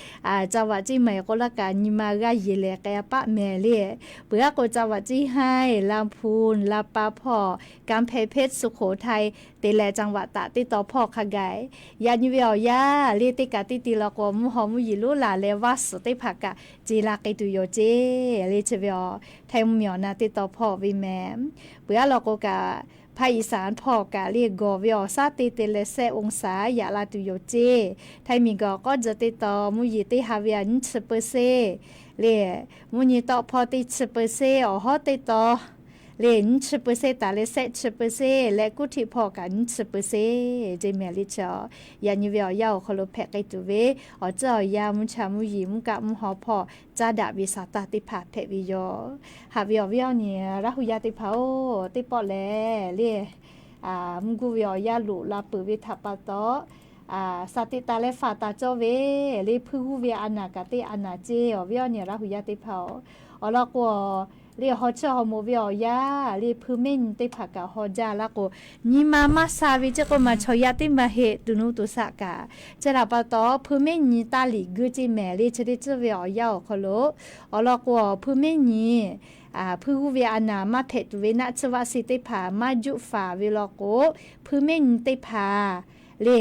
จังหวัดเชียงใหม่ k'oˆ laˇ kaꞈ nyi ma g'aˇ yeˬ lehˬ k'ai a paˆ mehˍ le. Peuˬ aˉ k'o จังหวัดเชียงราย ลำพูน ลำปาง hpawˇ กำแพงเพชร สุโขทัย te leh จังหวัดตาก teˇ taw hpawˇ hk'a gaˬ, yaꞈ nyi ve awˬ yanˇ le teˇ kaꞈ tiˇ ti law k'o mvuhˇ haw mvuhˇ yeˬ lonˉ laˬ leh vaˇ suhˍ teˇ hpaˍ kaꞈ ce la k'ai tuˬ yoˬ ceˇ le chi ve a, htaiˇ mvuhˇ miˬ awˬ na teˇ taw hpawˇ ve mehˍ. Peuˬ aˉ law k'o kaꞈ, hpaˇ iˍ saˍ hpawˇ kaꞈ le gawˬ ve awˬ shaˉ te te leh sehˆ oˇ saˍ yaꞈ la tuˬ yoˬ ceˇ. Htaiˇ miˬguiˬ awˬ k'awˉ tcuh teˇ taw mvuhˇ yeˬ teˇ ha ve a nyiˇ chi peu seˇ le, mvuhˇ nyi tawˆ hpawˇ teˇ chi peu seˇ, awˬ hawˉ teˇ taw le nyiˇ chi peu seˇ taˍ leh sehˆ chi peu seˇ leh kuˉ htiˆ hpawˇ kaꞈ nyiˇ chi peu seˇ ceˇ mehˍ le chi a, yaꞈ nyi ve awˬ yanˇ awˬ hk'aw lo hpehꞈ k'ai tuˬ ve awˬ tcuhˉ awˬ yanˇ mvuhˇ cha mvuhˇ yeˬ mvuhˇ kaˆ mvuhˇ haw hpawˇ caˉ daꞈ ve saˍtanˍ teˇ hpaˍ hpehꞈ ve yoˬ. Haꞈ ve awˬ viˉ awˬ nyi Laˇ hu yaˇ teˇ hpaˍ-oˬ, teˇ pawˆ lehˬ le mvuhˇ guˇ ve awˬ yanˇ loꞈ la peuˬ ve htaꞈ pa taw, saˍtanˍ leh faˍ taˍ cawˇ ve le hpuiˇ g'uˇ ve a naˍ kaꞈ teˇ a naˍ ceˇ. Awˬ viˉ awˬ nyi Laˇ hu yaˇ teˇ hpaˍ-oˬ, awˬ lawn k'o, le haw chiˇ haw mo ve awˬ yanˇ le hpuiˇ mehˆ nyi teˇ hpaˍ kaꞈ haw jaˇ laˇ k'o, nyi ma maˇ sha ve ceˇ k'oˆ maˬ chaw yaˇ teˇ maˬ heˆ tuˬ nuˇ tuˬ shaˆ kaꞈ, chi htaꞈ pa taw hpuiˇ mehˆ nyi taˇ liꞈ guˇ ceˇ mehˍ le chi teˇ tcuhˉ ve awˬ yanˇ awˬ hk'aw lo, awˬ lawn k'o, hpuiˇ mehˆ nyi hpuiˇ g'uˇ ve a naˍ maˇ hpehꞈ tuˬ ve naˆ tsuhˇ vaˆ se teˇ hpaˍ maˇ juˆ faˍ ve law k'o, hpuiˇ mehˆ nyi teˇ hpaˍ le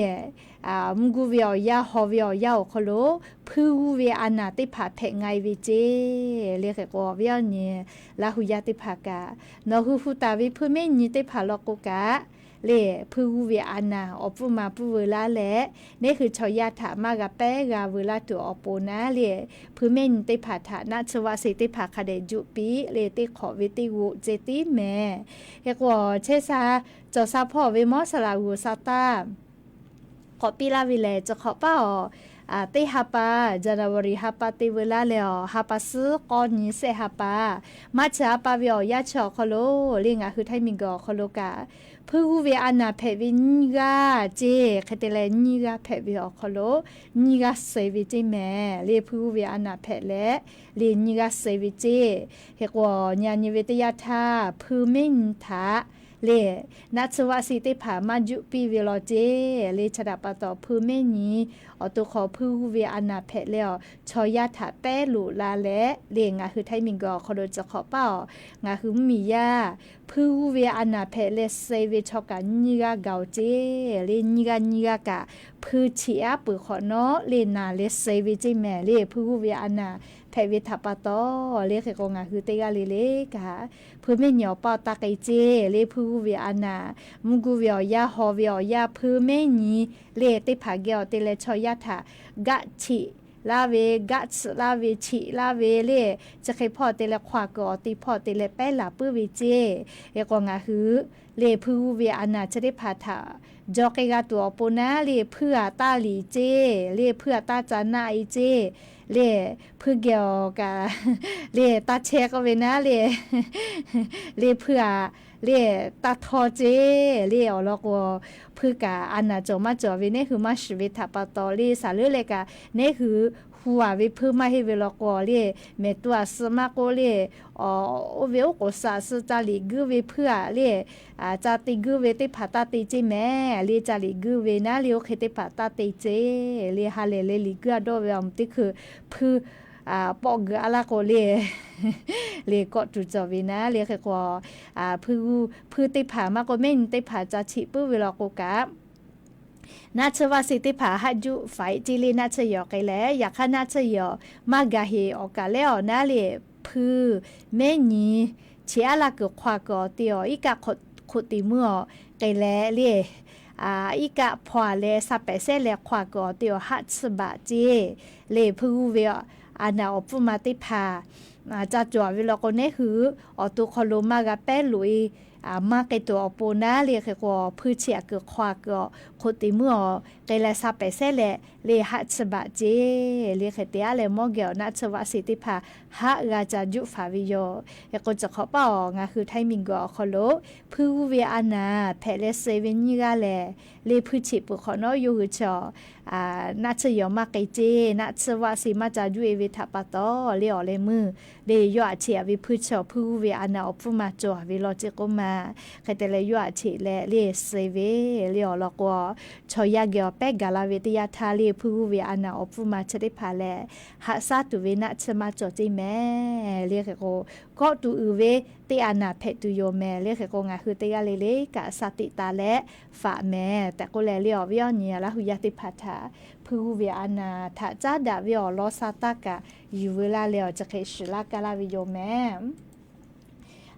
mvuhˇ guˇ ve awˬ yanˇ haw ve awˬ yanˇ awˬ hk'aw lo hpuiˇ g'uˇ ve a naˍ teˇ hpaˍ hpehꞈ nga e ve ceˇ. Le hk'e k'o awˬ viˉ awˬ nyi Laˇ hu yaˇ teˇ hpaˍ kaꞈ, nawˬ hui hu taˍ ve hpuiˇ mehˆ nyi teˇ hpaˍ law k'o kaꞈ, le hpuiˇ g'uˇ ve a naˍ awˬ pfuhˇ ma pfuhˇ veu laˇ leh, neˇ hui chaw yaˇ htaꞈ maˇ g'a pehˉ g'a veu laˇ tuˬ awˬ pon naˉ le, hpuiˇ mehˆ nyi teˇ hpaˍ htaꞈ naˆ tsuhˇ vaˆ se teˇ hpaˍ hk'a dehꞈ juˆ piˇ le teˇ hk'awꞈ ve teˇ g'oˆ ceh tiˉ mehˍ. Hk'e k'o, chehˇ sha cawˬ sha hpawˇ ve mawˇ saˍ laꞈ g'uˬ sa taˇ k'awꞈ piˇ laˇ ve lehˬ, chi hk'awꞈ paˉ awˬ teˇ ha pa, January ha pa te veu laˇ leh awˬ ha pa suhˉ k'awˇ nyi sehˆ ha pa, March ha pa ve awˬ yanˇ chi awˬ hk'aw lo le ngaˬ hui Htaiˇ miˬguiˬ awˬ hk'aw lo kaꞈ, hpuiˇ g'uˇ ve a naˍ hpehꞈ ve nyiˇ g'aˇ ceˇ. Hk'e te leh nyiˇ g'aˇ hpehꞈ ve awˬ hk'aw lo nyiˇ g'aˇ suh ve ceˇ mehˍ le. Hpuiˇ g'uˇ ve a naˍ hpehꞈ leh le nyiˇ g'aˇ suh ve ceˇ. Hk'e k'o, nyi a nyi ve teˇ yanˇ htaˇ hpuiˇ mehˆ nyi htaꞈ le naˆ tsuhˇ vaˆ se teˇ hpaˍ maˇ juˆ piˇ ve law ceˇ. Le chi htaꞈ pa taw hpuiˇ mehˆ nyi awˬ to hk'aw hpuiˇ g'uˇ ve a naˍ hpehꞈ leh awˬ chaw yaˇ htaꞈ pehˉ loꞈ la leh le ngaˬ hui Htaiˇ miˬguiˬ awˬ hk'aw lo chi hk'awꞈ paˉ awˬ ngaˬ hui mvuhˇmiˬ yaˇ hpuiˇ g'uˇ ve a naˍ hpehꞈ leh suh ve chaw kaꞈ nyiˇ g'aˇ gaˬ oˬ ceˇ. Le nyiˇ g'aˇ nyiˇ g'aˇ kaꞈ hpuiˇ cheꞈ aˉ peuˬ hk'awꞈ nawˉ le naˬ leh suh ve ceˇ mehˍ le. Hpuiˇ g'uˇ ve a naˍ hpehꞈ ve htaꞈ pa taw le hk'e k'o ngaˬ hui teˇ g'aˇ le le kaꞈ hpuiˇ mehˆ nyi awˬ paˇ awˬ taˇ k'ai ceˇ. Le hpuiˇ g'uˇ ve a naˍ, mvuhˇ guˇ ve awˬ yanˇ, haw ve awˬ yanˇ, hpuiˇ mehˆ nyi le teˇ hpaˍ geh awˬ te leh chaw yaˇ htaꞈ gaˆ cheꞈ laˇ ve, gaˆ tsuhꞈ laˇ ve, cheꞈ laˇ ve le, chi hk'e hpawˇ te leh hk'aw kuiˬ awˬ te hpawˇ te leh pehˉ laˬ puiˉ ve ceˇ. Hk'e k'o ngaˬ hui le hpuiˇ g'uˇ ve a naˍ chi teˇ hpaˍ htaꞈ jaw k'ai g'a tuˬ awˬ pon naˉ le hpuiˇ aˬ taˇ liꞈ ceˇ, le hpuiˇ aˬ taˇ ca naˆ e ceˇ. le, hpuiˇ geh awˬ kaꞈ le, taˇ chehˇ k'oˆ ve naˉ le, le hpuiˇ aꞈ le, taˇ htawˇ ceˇ le awˬ lawn k'o, hpuiˇ kaꞈ a naˍ cawˬ maˇ cawˬ ve nehˉ hui maˇ shiˍ ve htaꞈ pa taw le, saˍ leuˉ leh kaꞈ nehˉ hui hu a ve hpuiˇ maˇ heˆ ve law k'o le, mehˍ tu aꞈ suh maˇ k'oˆ le, oˇ ve oˉ k'oˍ saꞈ suh ca liꞈ guiˇ ve hpuiˇ aꞈ le, ca te guiˇ ve teˇ hpaˍ taˇ te ceˇ mehˍ le, ca liꞈ guiˇ ve naˉ le, oˇ hk'e teˇ hpaˍ taˇ te ceˇ le, ha lehˬ leh liꞈ guiˇ a dawˇ ve awˬ moˍ teˇ hkui hpuiˇ pawˆ geu a laˇ k'o le, le kawˆ tuˬ cawˬ ve naˉ le hk'e k'o, hpuiˇ teˇ hpaˍ maˇ k'oˆ mehˉ nyi teˇ hpaˍ ca cheꞈ puiˉ ve law k'o kaꞈ, naˆ tsuhˇ vaˆ se teˇ hpaˍ haˆ juˆ faˍ e ceˇ le, naˆ tsuhˇ yawˬ k'ai leh, yaꞈ hk'aˇ naˆ tsuhˇ yawˬ maˇ gaˬ heˍ awˬ kaꞈ lehˉ awˬ naˉ le, hpuiˇ mehˉ nyi cheꞈ aˉ laˇ kuiˬ hk'aw kuiˬ awˬ te awˬ iˉ kaˆ hk'oꞈ tiˍ meuˇ awˬ k'ai leh le, iˉ kaˆ hpaw a leh sa pehˍ sehˉ leh hk'aw kuiˬ awˬ te awˬ haˆ tsuhˇ baˬ ceˇ le, hpuiˇ g'uˇ ve a naˍ awˬ pfuhˇ ma teˇ hpaˍ ca cawˬ ve law k'o, nehˉ hui awˬ to hk'aw lo maˇ g'a pehˉ loꞈ e maˇ k'ai tuˬ awˬ pon naˉ le hk'e k'o, hpuiˇ cheꞈ kuiˬ hk'aw kuiˬ awˬ hk'oꞈ tiˍ meuˇ awˬ k'ai leh sa pehˍ sehˉ leh le haˆ tsuhˇ baˬ ceˇ le hk'e te aˉ leh mawˇ geh awˬ naˆ tsuhˇ vaˆ se teˇ hpaˍ haˆ g'a ca juˆ faˍ ve yoˬ. Hk'e k'o, chi hk'awꞈ paˇ awˬ ngaˬ hui Htaiˇ miˬguiˬ awˬ hk'aw lo hpuiˇ g'uˇ ve a naˍ hpehꞈ leh suh ve nyiˇ g'aˇ lehˬ, le hpuiˇ cheꞈ peuˬ hk'awꞈ nawˉ yawˇ hui chi naˆ tsuhˇ yawˬ maˇ k'ai ceˇ, naˆ tsuhˇ vaˆ se maˇ ca juˆ e ve htaꞈ pa taw le awˬ leh meuˇ le yawˇ aꞈ cheꞈ a ve hpuiˇ chi hpuiˇ g'uˇ ve a naˍ awˬ pfuhˇ ma cawˬ ve law ceˇ k'oˆ ma. Hk'e te leh yawˇ aꞈ cheꞈ leh le suh ve le awˬ lawn k'o, chaw yaˇ geh awˬ pehˉ gaˬ la ve teˇ yanˇ htaˇ le hpuiˇ g'uˇ ve a naˍ awˬ pfuhˇ ma chi teˇ hpaˍ lehˬ, haꞈ shaˉ tuˬ ve naˆ tsuhˇ maˇ cawˬ ceˇ mehˍ le hk'e k'o, kawˆ tuˬ uiˍ ve teˇ a naˍ hpehꞈ tuˬ yoˬ mehˍ le hk'e k'o, ngaˬ hui teˇ g'aˇ le le kaꞈ sa teꞈ taˍ leh faꞈ mehˍ tehꞈ k'oˆ leh le awˬ viˉ awˬ nyi Laˇ hu yaˇ teˇ hpaˍ htaꞈ hpuiˇ g'uˇ ve a naˍ htaꞈ caˉ daꞈ ve awˬ lawn sa taˇ kaꞈ yuˬ veu laˇ leh awˬ chi hk'e shiˍ laˇ kaˇ laˇ ve yoˬ mehˍ.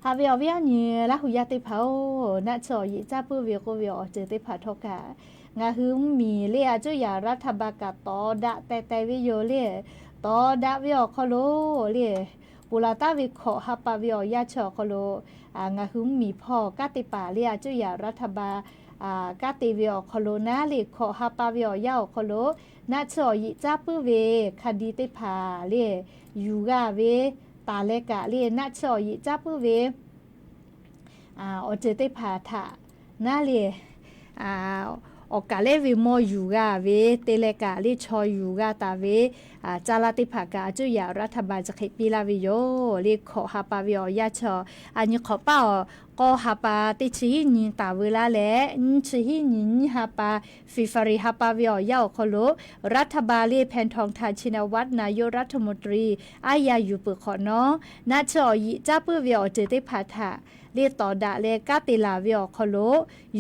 Haꞈ ve awˬ viˉ awˬ nyi Laˇ hu yaˇ teˇ hpaˍ-oˬ, naˆ tsuhˇ awˬ yeꞈ caˉ puiˉ ve k'oˆ ve awˬ ceuˬ teˇ hpaˍ htawˇ kaꞈ, ngaˬ hui mvuhˇmiˬ le a cuˇ yaꞈ รัฐบาล kaꞈ tawˍ daꞈ tehˬ tehˬ ve yoˬ le. Tawˍ daꞈ ve awˬ hk'aw lo le, ponˬ laˬ taˉ ve hkawꞈ ha pa ve awˬ yanˇ chi awˬ hk'aw lo, ngaˬ hui mvuhˇmiˬ hpawˇ kanˉ te paˍ le a cuˇ yaꞈ รัฐบาล kanˉ te ve awˬ hk'aw lo naˉ le hkawꞈ ha pa ve awˬ yanˇ awˬ hk'aw lo, naˆ tsuhˇ awˬ yeꞈ caˉ puiˉ ve hk'a di teˇ hpaˍ le yuˬ g'a ve taˍ leh kaꞈ le, naˆ tsuhˇ awˬ yeꞈ caˉ puiˉ ve awˬ ceuˬ teˇ hpaˍ htaꞈ naˉ le awˬ kaˍ lehˉ ve mawˇ yuˬ g'a ve te leh kaꞈ le chaw yuˬ g'a taˍ ve caˇ laˇ teˇ hpaˍ kaꞈ a cuˇ yaꞈ รัฐบาล chi hk'e piˇ laˇ ve yoˬ le. Hkawꞈ ha pa ve awˬ yanˇ chi a nyi hk'awꞈ paˇ awˬ k'aw ha pa teˇ chi hiˉ nyi taˍ veu laˇ leh, nyiˇ chi hiˉ nyi nyiˇ ha pa, February ha pa ve awˬ yanˇ awˬ hk'aw lo รัฐบาล le แพทองธาร ชินวัตร นายกรัฐมนตรี aˉ yaˇ yuˬ peuˬ hk'awꞈ nawˉ, naˆ tsuhˇ awˬ yeꞈ caˉ puiˉ ve awˬ ceuˬ teˇ hpaˍ htaꞈ le tawˍ daꞈ leh kanˉ te laˬ ve awˬ hk'aw lo,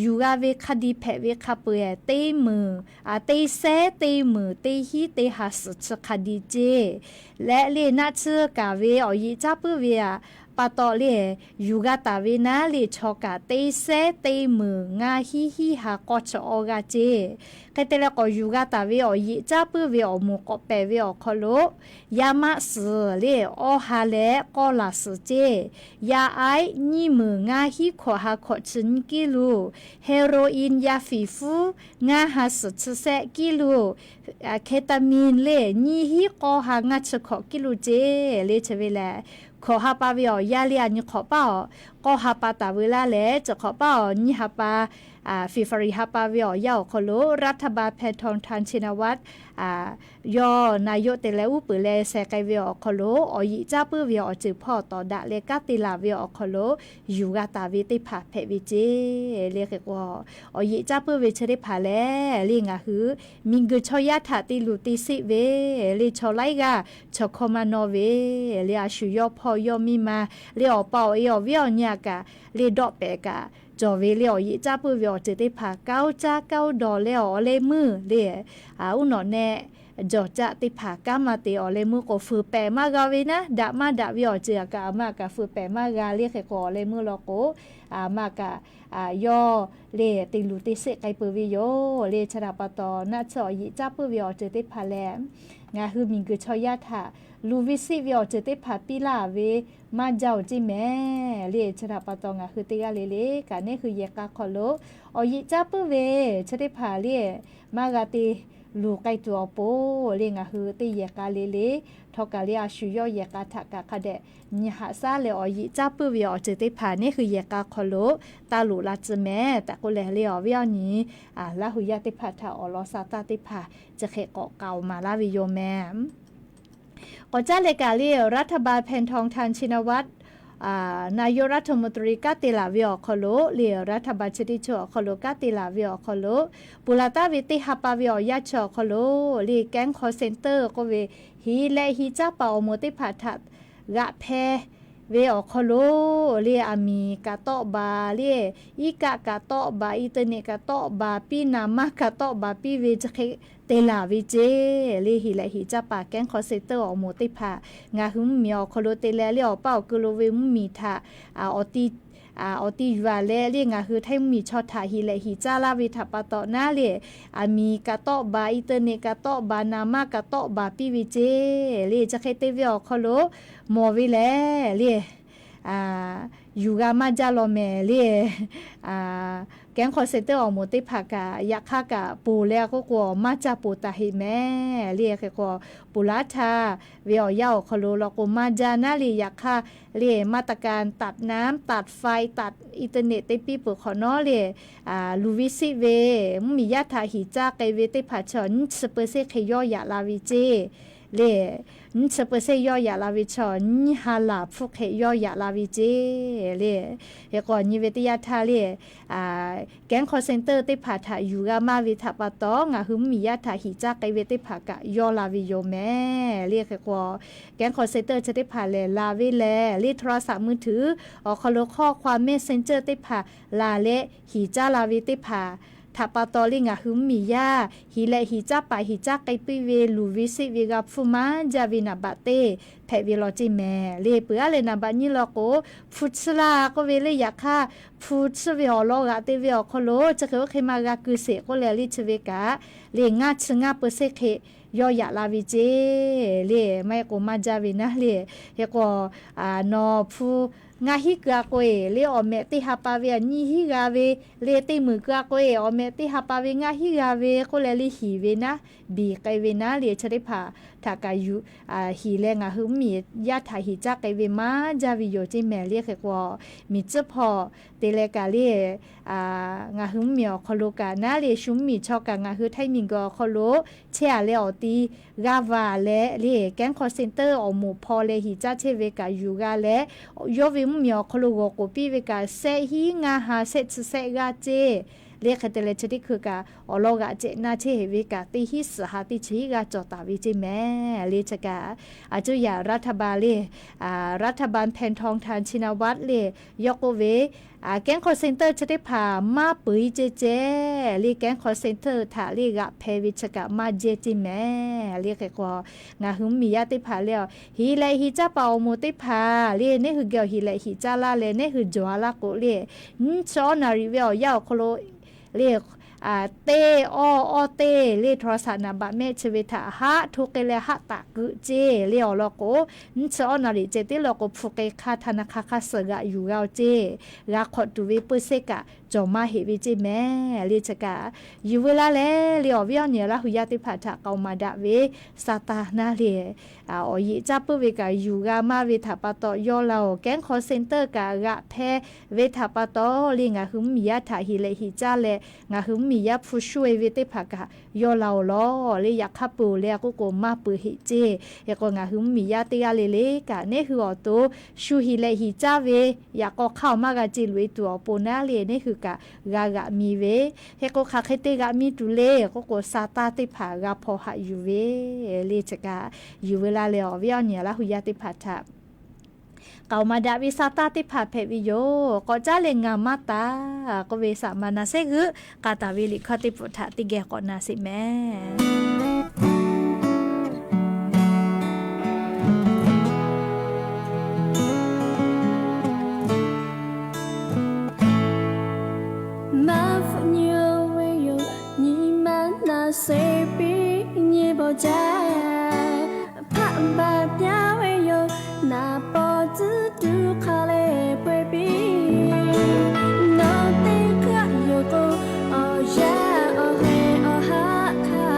yuˬ g'a ve hk'a di hpehꞈ ve hk'a peu-eˬ teˇ meunˍ, teˇ sehˉ teˇ meunˍ teˇ hiˉ teˇ ha suhˍ chi hk'a di ceˇ leh le naˆ tsuhˇ kaˍ ve awˬ yeꞈ caˉ puiˉ ve pa taw le yuˬ g'a taˍ ve naˉ le chaw kaꞈ teˇ sehˉ teˇ meunˍ ngaˇ hiˉ hiˉ ha k'awˇ chi awˇ g'aˇ ceˇ. Hk'e te leh k'awꞈ yuˬ g'a taˍ ve awˬ yeꞈ caˉ puiˉ ve awˬ moˍ k'awꞈ pehˍ ve awˬ hk'aw lo, yaˇ maˆ suhˍ le awˇ ha leh k'awˇ laˬ suhˍ ceˇ, yaˇ aiˉ nyiˇ meunˍ ngaˇ hiˉ hkawꞈ ha hkawꞈ chi nyiˇ กิโล, heroin yaˇ fiˍ fuˉ ngaˇ ha suhˍ chi sehˆ กิโล, ketamine le nyiˇ hiˉ k'awˇ ha ngaˇ chi hkawꞈ กิโล ceˇ le chi ve lehˬ, hkawꞈ ha pa ve awˬ yanˇ le a nyi hk'awꞈ paˇ awˬ k'aw ha pa taˍ veu laˇ leh, chi hk'awꞈ paˇ awˬ nyiˇ ha pa February ha pa ve awˬ yanˇ awˬ hk'aw lo รัฐบาล แพทองธาร ชินวัตร yawˇ นายก te leh uˉ peunˍ leh sheh k'ai ve awˬ hk'aw lo awˬ yeꞈ caˉ puiˉ ve awˬ ceuˬ hpawˇ tawˍ daꞈ leh kanˉ te laˬ ve awˬ hk'aw lo yuˬ g'a taˍ ve teˇ hpaˍ hpehꞈ ve ceˇ le hk'e k'o, awˬ yeꞈ caˉ puiˉ ve chi teˇ hpaˍ lehˬ le ngaˬ hui miˬguiˬ chaw yaˇ htaꞈ te luˬ te sheˆ ve le chaw laiˉ g'aˇ chaw hkawˇ maˇ nawˇ ve le a shu yawˇ hpawˇ yawˇ miˇ ma le awˬ pa awˬ e awˬ viˉ awˬ nyi a kaꞈ le dawˆ pehˍ kaꞈ cawˬ ve le awˬ yeꞈ caˉ puiˉ ve awˬ ceuˬ teˇ hpaˍ kanˉ uˉ caˉ kanˉ uˉ dawˬ leh awˬ leh meuˇ le uˉ nawꞈ nehˆ jawˬ caˆ teˇ hpaˍ kanˉ maˇ te awˬ leh meuˇ k'o feu pehˍ maˇ g'a ve naˉ, daꞈ maˇ daꞈ ve awˬ ceuˬ a kaꞈ a ma kaꞈ feu pehˍ maˇ g'a le hk'e k'o awˬ leh meuˇ law k'o, a ma kaꞈ yawˇ le te luˬ te sheˆ k'ai peuˬ ve yoˬ le. Chi htaꞈ pa taw naˆ tsuhˇ awˬ yeꞈ caˉ puiˉ ve awˬ ceuˬ teˇ hpaˍ lehˬ, ngaˬ hui miˬguiˬ chaw yaˇ htaꞈ luˬ ve sheˆ ve awˬ ceuˬ teˇ hpaˍ piˇ laˇ ve maˇ jaˇ oˬ ceˇ mehˍ le. Chi htaꞈ pa taw ngaˬ hui teˇ g'aˇ le le kaꞈ nehˉ hui yehˬ k'a hk'aw lo awˬ yeꞈ caˉ puiˉ ve chi teˇ hpaˍ le maˇ g'a te luˬ k'ai tuˬ awˬ pon le, ngaˬ hui teˇ yehˬ k'a le le htawˇ kaꞈ le, a shu yawˇ yehˬ k'a htaꞈ kaꞈ hk'a dehꞈ nyi haꞈ shaˉ leh awˬ yeꞈ caˇ puiˉ ve awˬ ceuˬ teˇ hpaˍ neˇ hui yehˬ k'a hk'aw lo taˇ loꞈ la tcuh mehˍ tehꞈ k'oˆ leh le, awˬ viˉ awˬ nyi Laˇ hu yaˇ teˇ hpaˍ htaꞈ awˬ lawn sa taˇ teˇ hpaˍ chi hk'e k'awꞈ k'aoˍ maˍ laˇ ve yoˬ mehˍ. K'awꞈ caˉ leh kaꞈ le, รัฐบาลแผ่นทองธารชินวัตร นายกรัฐมนตรี kanˉ te laˬ ve awˬ hk'aw lo le, รัฐบาล chi teˇ chi awˬ hk'aw lo kanˉ te laˬ ve awˬ hk'aw lo, ponˬ laˬ taˍ ve teˇ ha pa ve awˬ yanˇ chi awˬ hk'aw lo le, แก๊ง call center k'oˆ ve hiˍ leh hiˍ caˇ paˍ awˬ moˍ teˇ hpaˍ htaꞈ g'aꞈ hpeh ve awˬ hk'aw lo le, aˬ miˍ kaꞈ tawˆ baˬ le, iˉ kaˆ kaꞈ tawˆ baˬ, internet kaꞈ tawˆ baˬ piˇ, naˍ manˇ kaꞈ tawˆ baˬ piˇ ve chi hk'e te laˬ ve ceˇ le. Hiˍ leh hiˍ caˇ paˍ แก๊ง call center awˬ moˍ teˇ hpaˍ ngaˬ hui mvuhˇmiˬ awˬ hk'aw lo te leh le, awˬ paˇ awˬ keu lo ve mvuhˇmiˬ htaꞈ awˬ ti yuˬ-a leh le, ngaˬ hui htaiˇ mvuhˇmiˬ chaw htaꞈ hiˍ leh hiˍ caˇ laˇ ve htaꞈ pa taw naˉ le, aˬ miˍ kaꞈ tawˆ baˬ, internet kaꞈ tawˆ baˬ, naˍ manˇ kaꞈ tawˆ baˬ piˇ ve ceˇ le. Chi hk'e te ve awˬ hk'aw lo mawˬ ve lehˬ le, yuˬ g'a maˇ jaˇ law mehˍ le. แก๊ง call center awˬ moˍ teˇ hpaˍ kaꞈ yaꞈ hk'aˇ kaꞈ ponˬ leh k'oˆ k'o, maˇ ca ponˬ taˍ heꞈ mehˍ le. Hk'e k'o, ponˬ laˇ htaˇ ve awˬ yanˇ awˬ hk'aw lo law k'o maˇ jaˇ naˉ le, yaꞈ hk'aˇ le, มาตรการตัดน้ำ ตัดไฟ ตัดอินเทอร์เน็ต te piˇ peuˬ hk'awꞈ nawˉ le, luˬ ve siˆ ve mvuhˇmiˬ yaˇ htaꞈ hiˍ caˇ k'ai ve teˇ hpaˍ chaw nyiˇ chi เปอร์เซ็นต์ hk'e yawˇ yaꞈ la ve ceˇ le. Nyiˇ chi เปอร์เซ็นต์ yawˇ yaꞈ la ve chaw nyiˇ ha laˬ hpfuhˇ hk'e yawˇ yaꞈ la ve ceˇ le. Hk'e k'o, nyi ve teˇ yanˇ htaˇ le, แก๊ง call center teˇ hpaˍ htaꞈ yuˬ g'a maˇ ve htaꞈ pa taw, ngaˬ hui mvuhˇmiˬ yaˇ htaꞈ hiˍ caˇ k'ai ve teˇ hpaˍ kaꞈ yawˇ la ve yoˬ mehˍ le. Hk'e k'o, แก๊ง call center chi teˇ hpaˍ lehˬ la ve lehˬ le, โทรศัพท์มือถือ awˬ hk'aw lo ข้อความ messenger teˇ hpaˍ laˬ leh hiˍ caˇ la ve teˇ hpaˍ htaꞈ pa taw le, ngaˬ hui mvuhˇmiˬ yaˇ hiˍ leh hiˍ caˇ paˍ hiˍ caˇ k'ai piˇ ve luˬ ve siˆ ve g'a hpfuhˇ maˇ jaˇ ve naˍ baꞈ teˇ hpehꞈ ve law ceˇ mehˍ le. Peuˬ aˉ leh naˍ baꞈ nyiˇ law k'o, hpu tsuhˇ laˇ k'oˆ ve le, yaꞈ hk'aˇ hpu tsuhˇ ve awˬ lawn g'aꞈ te ve awˬ hk'aw lo chi hk'e oˇ hk'e maˇ g'a keu sheˍ k'oˆ leh le, chi ve kaꞈ le ngaˇ chi ngaˇ เปอร์เซ็นต์ hk'e yawˇ yaꞈ la ve ceˇ le. Maˇ heˆ k'o maˇ jaˇ ve naˉ le. Hk'e k'o, nawˬ hpu ngaˇ hinˉ keu-a k'o-e le, awˬ mehꞈ teˇ ha pa ve aꞈ nyiˇ hinˉ g'a ve le, teˇ meunˍ keu-a k'o-e, awˬ mehꞈ teˇ ha pa ve ngaˇ hinˉ g'a ve k'oˆ leh le, hiˍ ve naˉ, biˬ k'ai ve naˉ le, chi teˇ hpaˍ htaꞈ kaꞈ yuˬ hiˍ leh ngaˬ hui mvuhˇmiˬ yaˇ htaꞈ hiˍ caˇ k'ai ve maˇ jaˇ ve yoˬ ceˇ mehˍ le. Hk'e k'o, miˬ tcuhˉ hpawˇ te leh kaꞈ le, ngaˬ hui mvuhˇmiˬ awˬ hk'aw lo kaꞈ naˉ le, shu mvuhˇmiˬ chaw kaꞈ ngaˬ hui htaiˇ miˬguiˬ awˬ hk'aw lo chehˇ-a leh awˬ ti g'a vaˬ leh le, แก๊ง call center awˬ moˍ hpaw leh hiˍ caˇ chehˇ ve kaꞈ yuˬ g'a leh, yawˇ ve mvuhˇmiˬ awˬ hk'aw lo g'awˬ k'oˍ piˇ ve kaꞈ shehˆ hinˉ ngaˇ ha shehˆ chi shehˆ g'aˇ ceˇ le. Hk'e te leh chi teˇ hkui kaꞈ awˬ lawn g'aꞈ cehˬ na chehˇ heꞈ ve kaꞈ teˇ hinˉ suhˍ ha teˇ chi hinˉ g'aˇ cawˬ taˍ ve ceˇ mehˍ le. Chi kaꞈ a cuˇ yaꞈ รัฐบาล le, รัฐบาล แผ่นทองธารชินวัตร le, yawˇ k'oˆ ve, แก๊ง call center chi teˇ hpaˍ maˇ peuˬ-e ceˇ ceˇ le, แก๊ง call center htaꞈ le g'aꞈ hpeh ve chi kaꞈ maˇ jehˇ ceˇ mehˍ le. Hk'e k'o, ngaˬ hui mvuhˇmiˬ yaˇ teˇ hpaˍ le, hiˍ leh hiˍ caˇ paˍ awˬ moˍ teˇ hpaˍ le, neˇ hui geh awˬ hiˍ leh hiˍ caˇ laˇ leh neˇ hui jawˬ-a laˇ k'o le, nyiˇ chi awˉ naˍ riˍ ve awˬ yanˇ awˬ hk'aw lo le, teˇ awˇ awˇ teˇ le, โทรศัพท์ naˍ baꞈ mehˆ chi ve htaꞈ haˆ hto k'ai leh haˆ taˍ keu ceˇ le. Awˬ lawn k'o, nyiˇ chi awˉ naˍ riˍ ceh tiˉ law k'o hpu k'ai hk'aˇ ธนาคาร hk'a suhˍ g'aꞈ yuˬ g'a-o ceˇ. G'a hk'awꞈ tuˬ ve เปอร์เซ็นต์ kaꞈ cawˬ maˇ heꞈ ve ceˇ mehˍ le. Chi kaꞈ yuˬ veu laˇ leh le, awˬ viˉ awˬ nyi Laˇ hu yaˇ teˇ hpaˍ htaꞈ k'aoˍ maˍ daꞈ ve sa taˍ naˉ le, awˬ yeꞈ caˇ puiˉ ve kaꞈ yuˬ g'a maˇ ve htaꞈ pa taw yawˇ laˇ-oˬ. แก๊ง call center kaꞈ g'aꞈ hpeh ve htaꞈ pa taw le, ngaˬ hui mvuhˇmiˬ yaˇ htaꞈ hiˍ leh hiˍ caˇ leh ngaˬ hui mvuhˇmiˬ yaˇ hpu shu-e ve teˇ hpaˍ kaꞈ yawˇ laˇ-oˬ law le. Yaꞈ hk'aˇ peuˬ-oˬ le k'oˆ k'o, maˇ peuˬ heˆ ceˇ. Hk'e k'o, ngaˬ hui mvuhˇmiˬ yaˇ teˇ g'aˇ le le kaꞈ neˇ hui awˬ to shu hiˍ leh hiˍ caˇ ve yaꞈ k'aw hk'aˇ awˬ maˇ g'a ce loꞈ-e tuˬ awˬ pon naˉ le, neˇ hui kaꞈ g'a g'aꞈ mi ve. Hk'e k'o, hk'aˬ hk'e te g'aꞈ mi tuˬ le k'oˆ k'o, sa taˇ teˇ hpaˍ g'a hpaw haꞈ yuˬ ve le. Chi kaꞈ yuˬ veu laˇ leh, awˬ viˉ awˬ nyi Laˇ hu yaˇ teˇ hpaˍ htaꞈ k'aoˍ maˍ daꞈ ve sa taˇ teˇ hpaˍ hpehꞈ ve yoˬ. K'awꞈ caˉ leh ngaˬ maˇ taˍ k'oˆ ve, saˍ maˍ naˍ sehˉ g'euˆ k'a taˍ ve liꞈ hkawˇ teˇ pfuhˍ htaꞈ teˇ geh k'awꞈ na sheˍ mehˍ. Maˇ hpfuhˆ nyi-o ve yoˬ, nyi ma naˍ sheˍ piˇ nyi bawˬ jaˇ. Hpaˆ baˬ pyaˇ ve yoˬ, naˍ paw tcuhˉ tuˬ hk'a leh peu-eˬ piˇ. Nawˬ teˇ hk'aˇ yoˬ k'o, awˬ yaˇ awˬ heh awˬ haˉ hk'a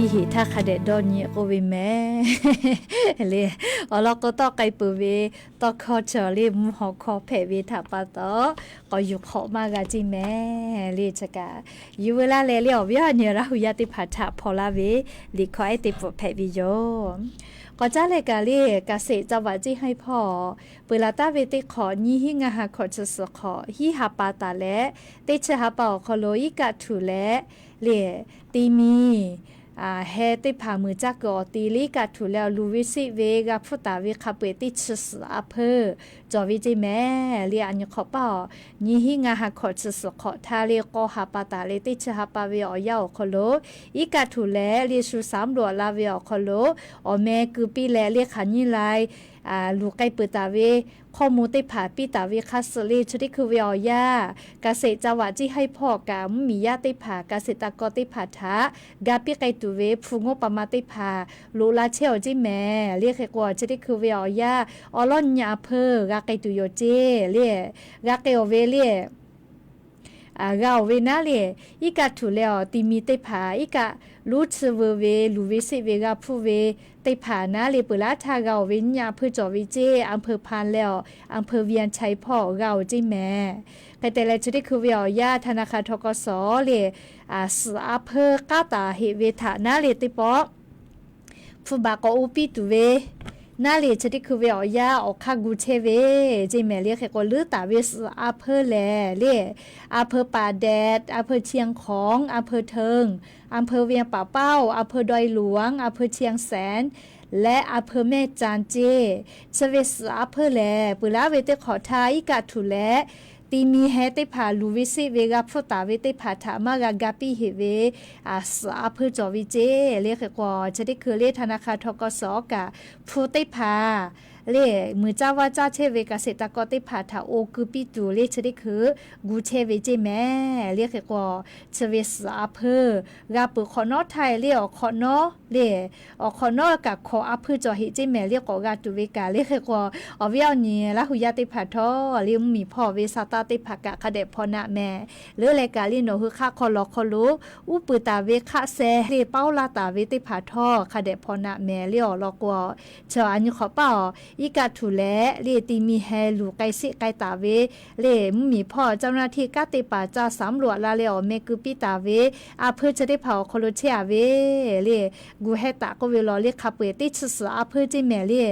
Iˉ heˍ htaˇ hk'a dehꞈ dawˇ nyi k'oˆ ve mehˍ le. Awˬ lawn k'o, tawˇ k'ai peuˬ ve tawˇ hkawˇ cawˬ le, mvuhˇ hawˬ hkawˇ hpehꞈ ve htaꞈ pa taw, k'awꞈ yuˬ hk'awꞈ maˇ g'a ceˇ mehˍ le. Chi kaꞈ, yuˬ veu laˇ leh le, awˬ viˉ awˬ nyi Laˇ hu yaˇ teˇ hpaˍ htaꞈ hpaw laˇ ve liꞈ hkawˇ ehˉ teˇ pfuhˍ hpehꞈ ve yoˬ. K'awꞈ caˉ leh kaꞈ le, เกษตรจังหวัดเชียงราย hpawˇ peuˬ laˬ taˍ ve teˇ hk'awꞈ nyiˇ hinˉ ngaˇ ha hkawꞈ chi suhˍ hk'awꞈ hiˉ ha pa taˍ leh, teˇ chi ha pa awˬ hk'aw lo iˉ kaˆ htuꞈ leh le, ti mi heh teˇ hpaˍ muiˬ caˇ kuiˬ awˬ ti le iˉ kaˆ htuꞈ leh awˬ luˬ ve seˆ ve g'a hpfuhˇ taˍ ve hk'a peu-eˬ teˇ chi suhˍ a hpeuˇ cawˬ ve ceˇ mehˍ le. A nyi hk'awꞈ paˇ awˬ nyiˇ hinˉ ngaˇ ha hkawꞈ chi suhˍ hk'awꞈ htaˇ le k'awˇ ha pa taˍ leh teˇ chi ha pa ve awˬ yanˇ awˬ hk'aw lo iˉ kaˆ htuꞈ leh le shu saˉ loꞈ la ve awˬ hk'aw lo awˬ meh keu piˇ leh le hk'aˬ nyiˇ lai luˬ k'ai peuˬ taˍ ve hkawˇ mvuh teˇ hpaˍ piˇ taˍ ve hk'a suhˍ le chi teˇ hkui ve awˬ yanˇ, เกษตรจังหวัดเชียงราย hpawˇ kaꞈ mvuhˇmiˬ yaˇ teˇ hpaˍ เกษตรกร teˇ hpaˍ htaꞈ ga piˇ k'ai tuˬ ve hpu งบประมาณ teˇ hpaˍ loꞈ la chehˇ awˬ ceˇ mehˍ le. Hk'e k'o, chi teˇ hkui ve awˬ yanˇ awˬ lawˉ nyi a hpeuˇ g'a k'ai tuˬ yoˬ ceˇ le. G'a k'ai awˬ ve le g'a awˬ ve naˉ le, iˉ kaˆ htuꞈ leh awˬ ti mi teˇ hpaˍ iˉ kaˆ luˉ chi veu ve luˬ ve seˆ ve g'a hpfuhˇ ve teˇ hpaˍ naˉ le peuˬ laˇ htaˇ g'a awˬ ve nyi a hpeuˇ cawˬ ve ceˇ. A hpeuˇ hpan leh awˬ a hpeuˇ เวียงชัย hpawˇ g'a awˬ ceˇ mehˍ. Hk'e te leh chi teˇ hkui ve awˬ yanˇ ธนาคาร ทกส le suhˍ a hpeuˇ k'aˉ taˍ heꞈ ve htaꞈ naˉ le teˇ pawˆ hpu baˬ k'awꞈ oˇ piˇ tuˬ ve naˉ le chi teˇ hkui ve awˬ yanˇ awˬ hk'aˇ gu chehˇ ve ceˇ mehˍ le. Hk'e k'o, leuˉ taˍ ve suhˍ a hpeuˇ lehˬ le, a hpeuˇ ป่าแดด, a hpeuˇ เชียงของ, a hpeuˇ เทิง, a hpeuˇ เวียงป่าเป้า, a hpeuˇ ดอยหลวง, a hpeuˇ เชียงแสน leh a hpeuˇ แม่จัน ceˇ. Chi ve suhˍ a hpeuˇ lehˬ peuˬ laˇ ve teˇ hk'awꞈ htaˇ iˉ kaˆ htuꞈ leh ti mi heh teˇ hpaˍ luˬ ve seˆ ve g'a hpfuhˇ taˍ ve teˇ hpaˍ htaꞈ maˇ g'a ga piˇ heꞈ ve suhˍ a hpeuˇ cawˬ ve ceˇ le. Hk'e k'o, chi teˇ hkui le ธนาคาร ทกส kaꞈ hpu teˇ hpaˍ le muiˬ caˇ vaˇ caˇ chehˇ ve เกษตรกร teˇ hpaˍ htaꞈ oˇ keu piˇ tuˬ le chi teˇ hkui gu chehˇ ve ceˇ mehˍ le. Hk'e k'o, chi ve suhˍ a hpeuˇ g'a peuˬ hk'awꞈ nawˉ htaˇ le awˬ hk'awꞈ nawˉ le awˬ hk'awꞈ nawˉ kaꞈ hkawꞈ a hpeuˇ cawˬ heꞈ ceˇ mehˍ le k'awꞈ g'a tuˬ ve kaꞈ le. Hk'e k'o, awˬ viˉ awˬ nyi Laˇ hu yaˇ teˇ hpaˍ htawˇ le mvuhˇmiˬ hpawˇ ve sa taˇ teˇ hpaˍ kaꞈ hk'a dehꞈ hpaw naˆ mehˍ. Leuˉ leh kaꞈ le nawˬ hui hk'aˆ hk'aw lawˬ hk'aw lo uˉ peunˍ taˍ ve hk'aˆ seh le paoˇ laˇ taˍ ve teˇ hpaˍ htawˇ hk'a dehꞈ hpaw naˆ mehˍ le. Awˬ lawn k'o, chi a nyi hk'awꞈ paˇ awˬ iˉ kaˆ htuꞈ leh le ti mi heh luˬ k'ai seˆ k'ai taˍ ve le mvuhˇmiˬ hpawˇ เจ้าหน้าที่ kaˉ teˇ hpaˍ ca saˉ loꞈ la leh awˬ meh keu piˇ taˍ ve a hpeuˇ chi teˇ hpaˍ awˬ hk'aw lo chehˇ a ve le gu heh taˍ k'oˆ ve lawˬ le hk'a peu-eˬ teˇ chi suhˍ a hpeuˇ ceˇ mehˍ le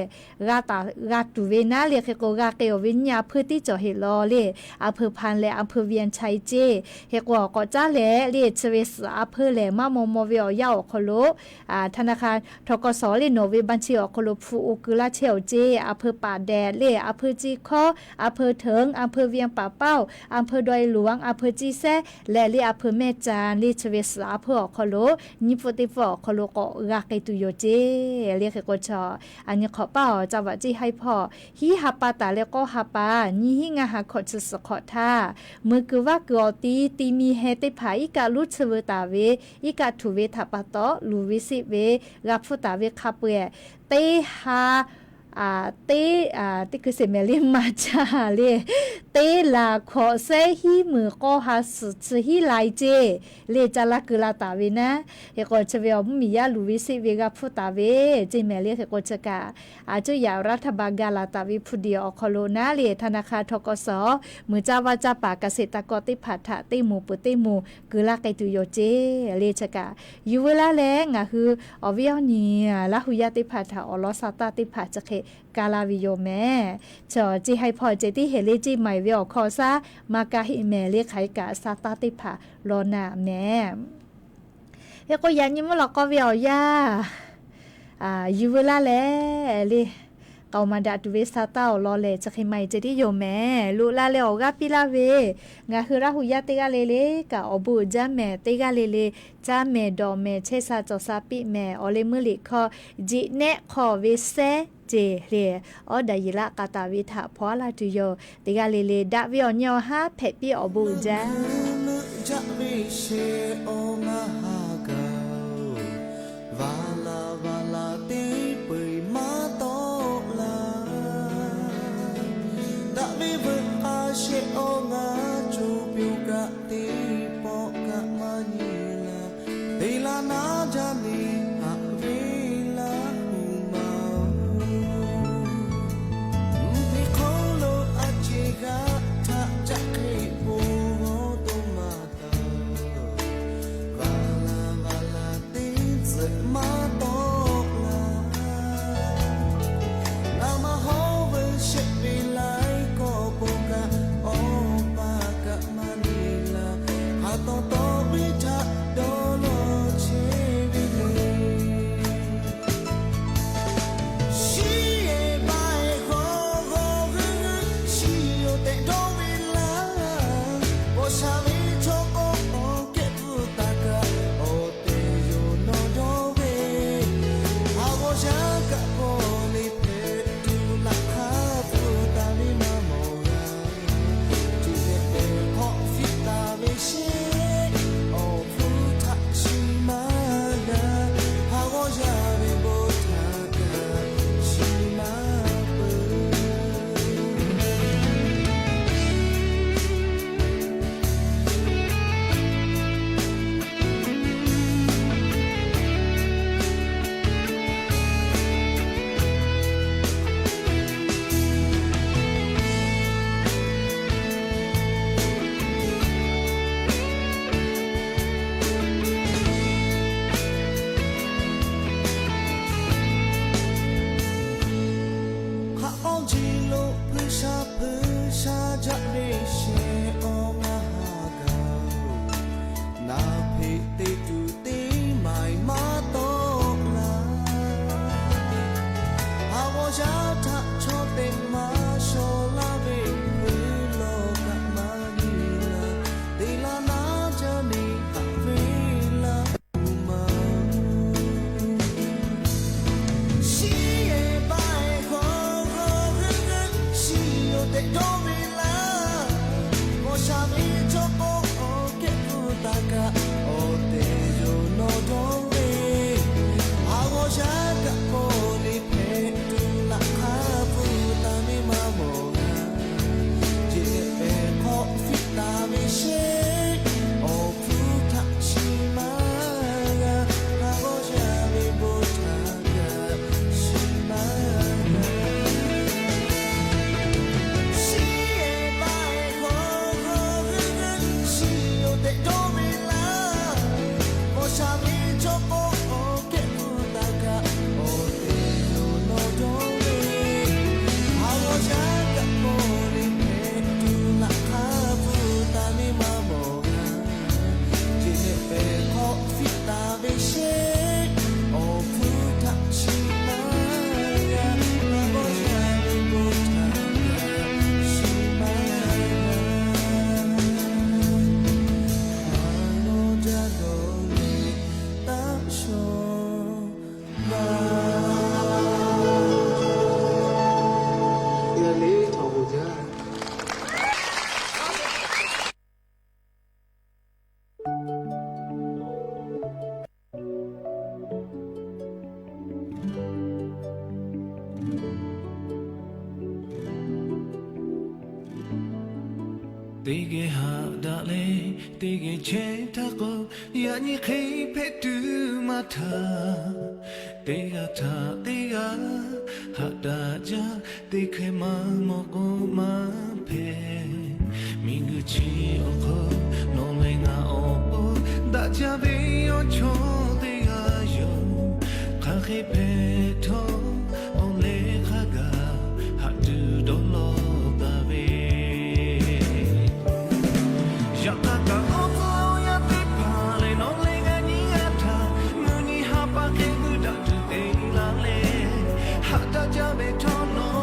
g'a taˍ g'a tuˬ ve naˉ le. Hk'e k'o, g'a k'ai awˬ ve nyiˇ a hpeuˇ tiˉ cawˬ heꞈ lawˬ le a hpeuˇ hpan leh a hpeuˇ เวียงชัย ceˇ. Hk'e k'o, k'awꞈ caˉ leh le chi ve suhˍ a hpeuˇ lehˬ maˇ maw maw ve awˬ yanˇ awˬ hk'aw lo ธนาคาร ทกส le nawˬ ve บัญชี awˬ hk'aw lo hpu oˇ keu laˇ chehˇ awˬ ceˇ. A hpeuˇ ป่าแดด le, a hpeuˇ ชีคอ a hpeuˇ เทิง, a hpeuˇ เวียงป่าเป้า, a hpeuˇ ดอยหลวง, a hpeuˇ แม่สาย leh le a hpeuˇ แม่จัน le chi ve suhˍ a hpeuˇ awˬ hk'aw lo nyiˇ pfuhˆ teˇ pfuhˆ awˬ hk'aw lo k'awꞈ g'a k'ai tuˬ yoˬ ceˇ. Le hk'e k'o, chi a nyi hk'awꞈ paˇ awˬ จังหวัดเชียงราย hpawˇ hiˉ ha pa taˍ leh k'awˇ ha pa nyiˇ hinˉ ngaˇ ha hkawꞈ chi suhˍ hk'awꞈ htaˇ, meuꞈ kuiˬ vaˇ kuiˬ awˬ ti ti mi heh teˇ hpaˍ iˉ kaˆ luˉ chi veu taˍ ve iˉ kaˆ htuꞈ ve htaꞈ pa taw luˬ ve seˆ ve g'a hpfuhˇ taˍ ve hk'a peu-eˬ teˇ ha teˇ teˇ hkui seˍ mehˍ le maˇ caˇ le, teˇ laˬ hkawꞈ sehˉ hiˉ meunˍ k'awˇ ha suhˍ chi hiˉ lai ceˇ le ca laˇ keu la taˍ ve naˉ. Hk'e k'o, chi ve awˬ mvuhˇmiˬ yaˇ luˬ ve seˆ ve g'a hpfuhˇ taˍ ve ceˇ mehˍ le. Hk'e k'o, chi kaꞈ a cuˇ yaꞈ รัฐบาล ga laˬ taˍ ve hpu diˬ awˬ hk'aw lo naˉ le ธนาคาร ทกส meuꞈ caˇ vaˇ caˇ paˍ เกษตรกร teˇ hpaˍ htaꞈ teˇ moˍ peuˬ teˇ moˍ keu laˇ k'ai tuˬ yoˬ ceˇ. Le chi kaꞈ yuˬ veu laˇ leh ngaˬ hui awˬ viˉ awˬ nyi Laˇ hu yaˇ teˇ hpaˍ htaꞈ awˬ lawn sa taˇ teˇ hpaˍ chi hk'e ka laˇ ve yoˬ mehˍ. Chi a เชียงราย hpawˇ ceh tiˉ heˍ le ceˇ maˬ ve awˬ hk'aw shaˉ maˇ kaˇ heˆ mehˍ le hk'aˬ hk'e kaꞈ sa taˇ teˇ hpaˍ law naˆ mehˍ. Hk'e k'o, yaꞈ nyi mvuhˇ lawꞈ k'aw ve awˬ yanˇ yuˬ veu laˇ leh le k'aoˍ maˍ daꞈ tuˬ ve sa taˇ awˬ lawn lehˬ chi hk'e maˇ heˆ ceh tiˉ yoˬ mehˍ. Loꞈ la leh awˬ g'aˇ piˇ laˇ ve ngaˬ hui Laˇ hu yaˇ teˇ g'aˇ le le kaꞈ awˬ bon uiˍ jaˇ mehˍ. Teˇ g'aˇ le le caˇ mehˍ dawˬ mehˍ chehˇ sha cawˬ sha piˇ mehˍ. Awˬ leh meuˇ liꞈ hkawˇ jeꞈ nehˆ hk'aw ve sehˉ ceˇ le awˉ daꞈ yeˬ laˆ k'a taˍ ve htaꞈ hpaw a laˇ tuˬ yoˬ. Teˇ g'aˇ le le daꞈ ve awˬ nyi awˬ haˉ hpehꞈ piˇ awˬ bon uiˍ jaˇ. Leuˆ jaˇ ve shehˍ awˬ ngaˬ ha gaˬ-oˬ, vaˬ laˬ vaˬ laˬ teˇ peu-eˬ maˇ tawˆ laˇ. Daꞈ ve veuꞈ k'a shehˍ awˬ ngaˬ co pyonˍ kaꞈ teˇ pawˆ kaꞈ maˇ nyi laˇ. Te laˇ naˉ jaˇ le k'oˆ jaˇ. Teˇ geh haꞈ daꞈ leh, teˇ geh chehˇ htaˇ k'o, yaꞈ nyi hk'e hpehꞈ tuˬ maˇ htaꞈ. Teˇ g'aˇ htaꞈ teˇ g'aˇ haꞈ daꞈ jaˇ, teˇ hkeh maˇ mawˬ k'o maˇ hpehꞈ. Miˬguiˬ chi awˬ hk'aw nawˬ leh ngaˬ awˬ pon daꞈ jaˇ ve awˬ chawˇ teˇ g'aˇ yoˬ. Hk'aˬ hk'e hpehꞈ htawˇ, awˬ leh hk'a gaˬ haꞈ tuˬ dawˇ law taˍ ve. Yaꞈ hk'aˇ kaꞈ awˬ tcuhˉ awˬ yanˇ teˇ hpaˍ lehˬ, nawˬ leh ngaˬ nyiˇ g'aˇ htaꞈ mvuhˇ nyi ha pa hk'e g'uiˇ daꞈ tuˬ te laˇ leh, haꞈ daꞈ jaˇ ve htawˇ nawˬ